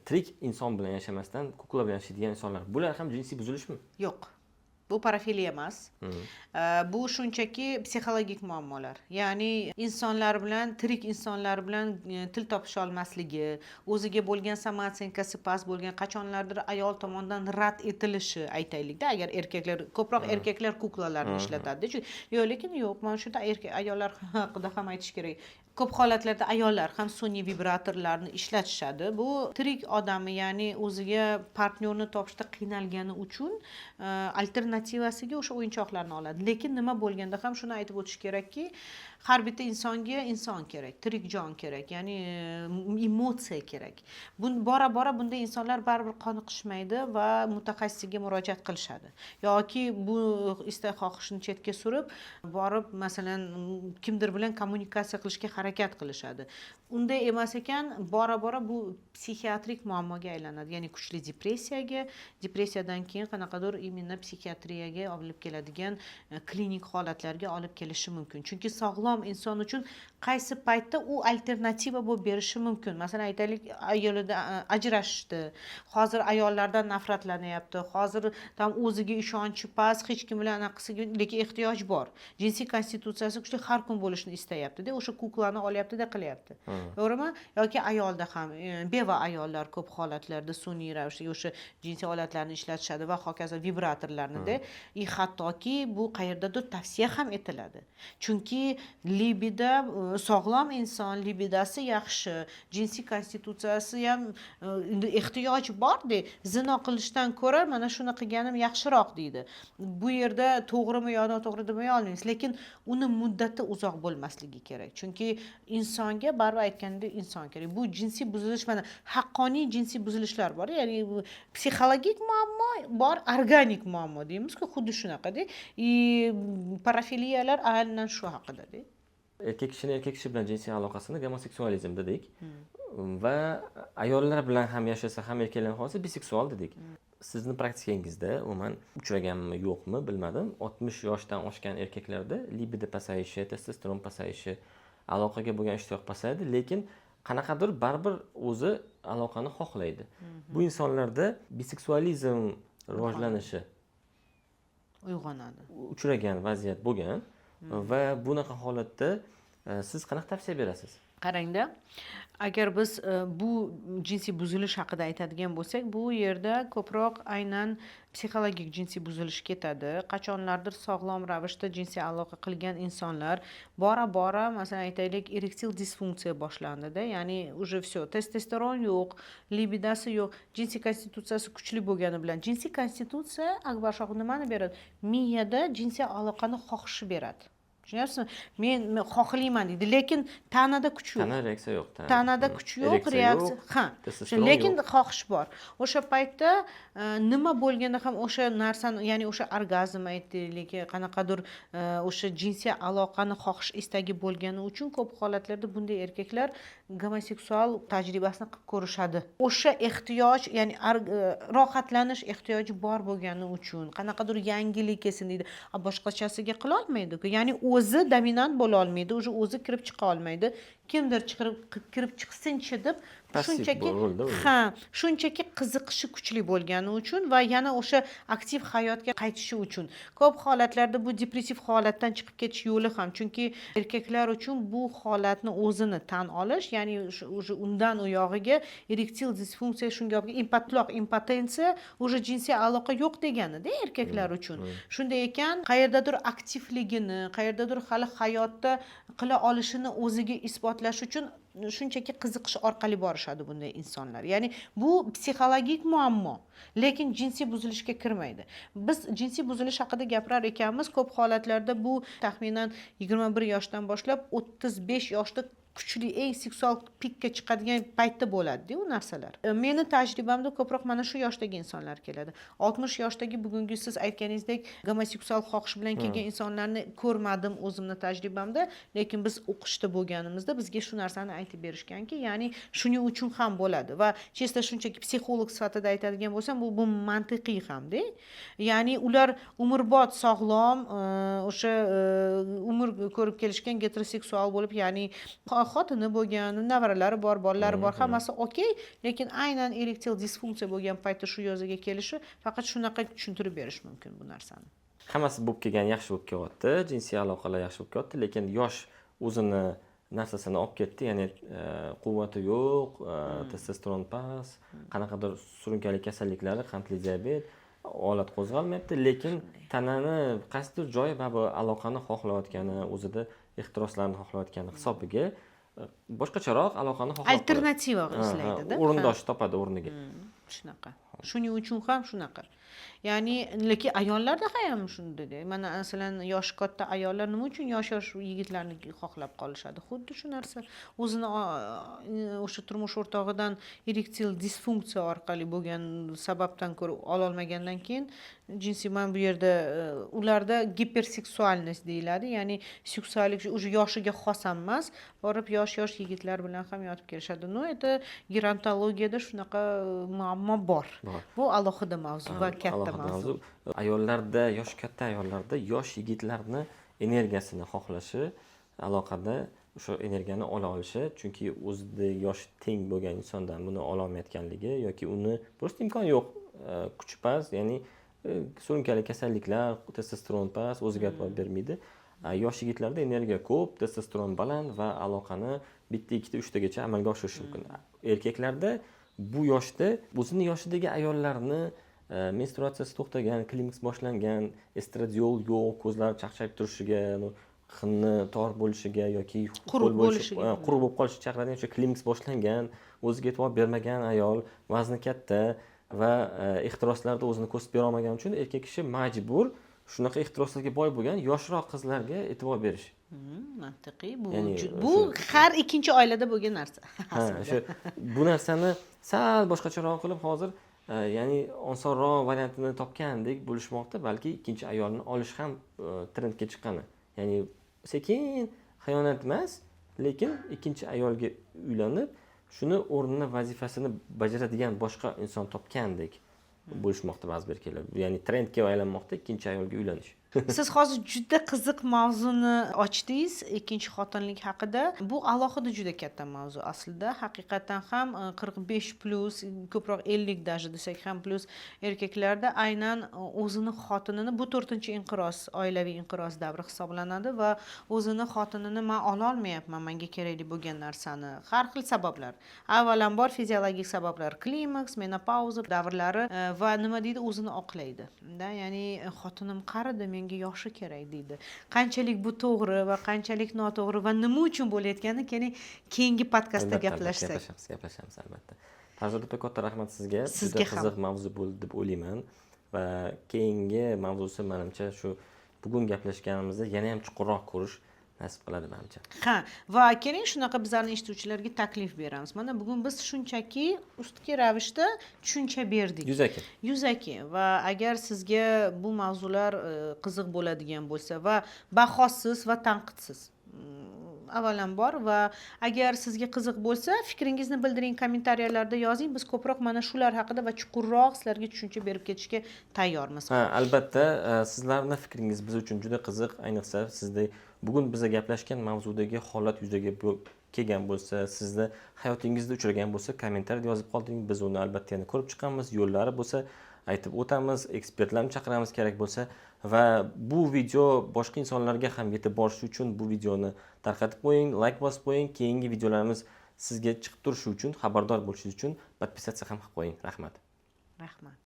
B: tirik inson bilan yashamasdan кукла bilan yashaydigan insonlar, bular ham jinsiy buzilishmi?
A: Yo'q, bu parafiliya emas. Bu shunchaki psixologik muammolar. Ya'ni insonlar bilan, tirik insonlar bilan til topisha olmasligi, o'ziga bo'lgan самооценка si past bo'lgan, qachonlardir ayol tomonidan rad etilishi, aytaylikda. Agar erkaklar, ko'proq erkaklar кукла larni ishlatadi, chunki yo'q, lekin yo'q, mana shu yerda erkak, ayollar haqida ham aytish kerak. Ko'p holatlarda ayollar ham sun'iy vibratorlarni ishlatishadi. Bu tirik odamni, ya'ni o'ziga partnyorni topishda qiynalgani uchun alternativasiga o'sha o'yinchoqlarni oladi. Lekin nima bo'lganda ham shuni aytib o'tish kerakki, har bitta insonga inson kerak, tirik jon kerak, ya'ni emotsiya kerak. Bora bora bunday insonlar baribir qoniqishmaydi va mutaxassisga murojaat qilishadi yoki bu istak xohishini chetga surib borib, masalan, kimdir bilan kommunikatsiya qilishga harakat qilishadi. Unday emas ekan, bora bora bu psixiatrik muammoga aylanadi, ya'ni kuchli depressiyaga, depressiyadan keyin qanaqadir именно psixiatriyaga olib keladigan klinik holatlarga olib kelishi mumkin. Chunki sog'lom inson uchun Qaysi paytda u alternativa bo'lib berishi mumkin? Masalan, aytaylik, ayolida ajrashishdi, hozir ayollardan nafratlanyapti, hozir там o'ziga ishonchi past, hech kim bilan anaqasiga, lekin ehtiyoj bor, jinsiy konstitutsiyasi kuchli, har kun bo'lishni istayaptida, o'sha кукла ni olyaptida, qilyapti, to'g'rimi? Yoki ayolda ham beva ayollar ko'p holatlarda sun'iy ravishda o'sha jinsiy olatlarni ishlatishadi va hokazo, vibratorlarnida. И hattoki bu qayerdadir tavsiya ham etiladi, chunki libido, sog'lom inson libidasi yaxshi, jinsiy konstitutsiyasi ham, endi ehtiyoj borda, zino qilishdan ko'ra mana shuni qilganim yaxshiroq deydi. Bu yerda to'g'rimi yo noto'g'ri demay olmaymiz, lekin uni muddati uzoq bo'lmasligi kerak, chunki insonga baribir, aytgandek, inson kerak. Bu jinsiy buzilish, mana haqqoniy jinsiy buzilishlar bor, ya'ni bu psixologik muammo bor, organik muammo deymizku, xuddi shunaqada. И parafiliyalar aynan shu haqidada.
B: Erkak kishini erkak kishi bilan jinsiy aloqasini gomoseksualizm dedik va ayollar bilan ham yashasa ham erkaklarni xohlasa, biseksual dedik. Sizni praktikangizda umuman uchraganmi, yo'qmi, bilmadim, 60 yoshdan oshgan erkaklarda libido pasayishi, testosteron pasayishi, aloqaga bo'lgan ishtiyoq pasayadi, lekin qanaqadir baribir o'zi aloqani xohlaydi. Bu insonlarda biseksualizm rivojlanishi
A: uyg'onadi,
B: uchragan vaziyat bo'lgan va bunaqa holatda siz qanaqa tavsiya berasiz?
A: Qarangda, agar biz bu jinsiy buzilish haqida aytadigan bo'lsak, bu yerda ko'proq aynan psixologik jinsiy buzilish ketadi. Qachonlardir sog'lom ravishda jinsiy aloqa qilgan insonlar bora bora, masalan, aytaylik, erektil disfunksiya boshlandida, ya'ni уже все, testosteron yo'q, libidasi yo'q, jinsiy konstitutsiyasi kuchli bo'lgani bilan. Jinsiy konstitutsiya, Akbarshoh, nimani beradi? Miyada jinsiy aloqani xohishi beradi, tushunyapsizmi? Men xohlayman deydi, lekin tanada kuch yo'q.
B: Tana reaksiya yo'q.
A: Tanada kuch yo'q.
B: Ereksiya
A: reaksiya
B: yo'q,
A: ha,
B: testosteron
A: lekin
B: yo'q.
A: xohish bor. O'sha paytda nima bo'lganda ham o'sha narsani, ya'ni o'sha orgazm aytaylik, qanaqadir o'sha jinsiy aloqani xohish istagi bo'lgani uchun ko'p holatlarda bunday erkaklar gomoseksual tajribasini qilib ko'rishadi. O'sha ehtiyoj, ya'ni rohatlanish ehtiyoji bor bo'lgani uchun qanaqadir yangilik kelsin deydi. A boshqachasiga qilolmaydiku, ya'ni o'zi dominant bo'lolmaydi, уже o'zi kirib chiqa olmaydi, kimdir chiqarib kirib chiqsinchi deb.
B: Passiv
A: shunchaki
B: rolda o'zi.
A: Ha, shunchaki qiziqishi kuchli bo'lgani uchun va yana o'sha aktiv hayotga qaytishi uchun. Ko'p holatlarda bu depressiv holatdan chiqib ketish yo'li ham, chunki erkaklar uchun bu holatni o'zini tan olish, ya'ni уже undan u yog'iga erektil disfunksiya, shunga olib impotloq, impotensiya, уже jinsiy aloqa yo'q deganida erkaklar uchun. Shunday ekan, qayerdadir aktivligini, qayerdadir hali hayotda qila olishini o'ziga isbotlash uchun shunchaki qiziqish orqali borishadi bunday insonlar. Ya'ni bu psixologik muammo, lekin jinsiy buzilishga kirmaydi. Biz jinsiy buzilish haqida gapirar ekanmiz, ko'p holatlarda bu taxminan 21 yoshdan boshlab 35 yoshda kuchli, eng seksual pikka chiqadigan paytda bo'ladida u narsalar. Meni tajribamda ko'proq mana shu yoshdagi insonlar keladi. 60 yoshdagi, bugungi siz aytganingizdek, gomoseksual xohish bilan kelgan insonlarni ko'rmadim o'zimni tajribamda, lekin biz o'qishda bo'lganimizda bizga shu narsani aytib berishganki, ya'ni shuning uchun ham bo'ladi. Va чисто shunchaki psixolog sifatida aytadigan bo'lsam, bu mantiqiy hamda, ya'ni ular umrbod sog'lom, o'sha umr ko'rib kelishgan, geteroseksual bo'lib, ya'ni xotini bo'lgan, nevaralari bor, bolalari bor, hammasi okey, lekin aynan erektil disfunksiya bo'lgan paytda shu yozaga kelishi, faqat shunaqa tushuntirib berish mumkin bu narsani.
B: Hammasi bo'lib kelgan, yaxshi bo'lib kelyapti, jinsiy aloqalar yaxshi bo'lib kelyapti, lekin yosh o'zini narsasini olib ketdi, ya'ni quvvati yo'q, testosteron past, qanaqadir surunkali kasalliklari, qandli diabet, olat qo'zg'almayapti, lekin tanani qaysidir joyi baribir aloqani xohlayotgani, o'zida ehtiroslarni xohlayotgani hisobiga boshqacharoq aloqani xohlab qoladi.
A: Alternativa
B: Ha,
A: izlaydida.
B: O'rindosh topadi o'rniga.
A: Shunaqa, shuning uchun ham shunaqa. Ya'ni lekin ayollarda ham shunday. Mana, masalan, yoshi katta ayollar nima uchun yosh yosh yigitlarni xohlab qolishadi? Xuddi shu narsa, o'zini o'sha turmush o'rtog'idan erektil disfunksiya orqali bo'lgan sababdan ko'ra ololmagandan keyin jinsiy, mana bu yerda ularda гиперсексуальность deyiladi, ya'ni seksuallik уже yoshiga xos ham emas, borib yosh yosh yigitlar bilan ham yotib kelishadi. Ну, это gerontologiyada shunaqa muammo bor.
B: Bor.
A: Bu alohida mavzu va katta
B: alohida
A: mavzu.
B: Mavzu. Ayollarda, yoshi katta ayollarda yosh yigitlarni energiyasini xohlashi aloqada. O'sha energiyani ola olishi, chunki o'zida yoshi teng bo'lgan insondan buni ololmayotganligi yoki uni просто imkoni yo'q, kuchi past, ya'ni surunkali kasalliklar, testosteron past, o'ziga e'tibor bermaydi. Yosh yigitlarda energiya ko'p, testosteron baland va aloqani bitta, ikkita, uchtagacha amalga oshirishi mumkin. Erkaklarda bu yoshda o'zini yoshidagi ayollarni menstruatsiyasi to'xtagan, klimaks boshlangan, estradiol yo'q, ko'zlari chaqchayib turishiga, qinni tor bo'lishiga yoki
A: quruq
B: ho'l
A: bo'lishiga.
B: Quruq bo'lib qolishiga chaqiradigan o'sha klimaks boshlangan, o'ziga e'tibor bermagan ayol, vazni katta va ehtiroslarda o'zini ko'rsatib bera olmagani uchun erkak kishi majbur shunaqa ehtiroslarga boy bo'lgan yoshroq qizlarga e'tibor berish.
A: Mantiqiy bu.
B: Ya'ni
A: Bu har ikkinchi oilada bo'lgan narsa
B: Ha, o'sha bu narsani sal boshqacharoq qilib hozir ya'ni osonroq variantini topgandek bo'lishmoqda, balki ikkinchi ayolni olish ham trendga chiqqani. Ya'ni sekin xiyonat emas, lekin ikkinchi ayolga uylanib, shuni o'rnini, vazifasini bajaradigan boshqa inson topgandek bo'lishmoqda ba'zi bir erkaklar. Ya'ni trendga aylanmoqda ikkinchi ayolga uylanish.
A: Siz hozir juda qiziq mavzuni ochdingiz, ikkinchi xotinlik haqida. Bu alohida juda katta mavzu aslida. Haqiqatdan ham 45+, ko'proq 50 даже desak ham plyus erkaklarda aynan o'zini xotinini, bu to'rtinchi inqiroz, oilaviy inqiroz davri hisoblanadi va o'zini xotinini man ololmayapman manga kerakli bo'lgan narsani, har xil sabablar, avvalambor fiziologik sabablar, klimaks, menopauza davrlari va nima deydi, o'zini oqlaydi da, ya'ni xotinim qaridi, menga yoshi kerak deydi. Qanchalik bu to'g'ri va qanchalik noto'g'ri va nima uchun bo'layotgani, keling, keyingi podkastda
B: Albatta,
A: gaplashsak.
B: Gaplashamiz albatta. Farzod opa, katta rahmat sizga.
A: Sizga
B: Juda
A: ham.
B: qiziq mavzu bo'ldi deb o'ylayman va keyingi mavzusi, manimcha, shu bugun gaplashganimizda yana ham chuqurroq ko'rish nasib qiladi, manimcha.
A: Ha, va keling, shunaqa bizlarni eshituvchilarga taklif beramiz. Mana bugun biz shunchaki ustki ravishda tushuncha berdik.
B: Yuzaki.
A: Yuzaki. Va agar sizga bu mavzular qiziq bo'ladigan bo'lsa va bahosiz va tanqidsiz, avvalambor, va agar sizga qiziq bo'lsa, fikringizni bildiring, kommentariyalarda yozing. Biz ko'proq mana shular haqida va chuqurroq sizlarga tushuncha berib ketishga tayyormiz.
B: Ha, albatta, sizlarni fikringiz biz uchun juda qiziq, ayniqsa sizda bugun biza gaplashgan mavzudagi holat yuzaga kelgan bo'lsa, sizni hayotingizda uchragan bo'lsa, kommentariyada yozib qoldiring. Biz uni albatta yana ko'rib chiqamiz, yo'llari bo'lsa aytib o'tamiz, ekspertlarni chaqiramiz kerak bo'lsa. Va bu video boshqa insonlarga ham yetib borishi uchun bu videoni tarqatib qo'ying, layk bosib qo'ying. Keyingi videolarimiz sizga chiqib turishi uchun, xabardor bo'lishingiz uchun подписаться ham qilib qo'ying. Rahmat.
A: Rahmat.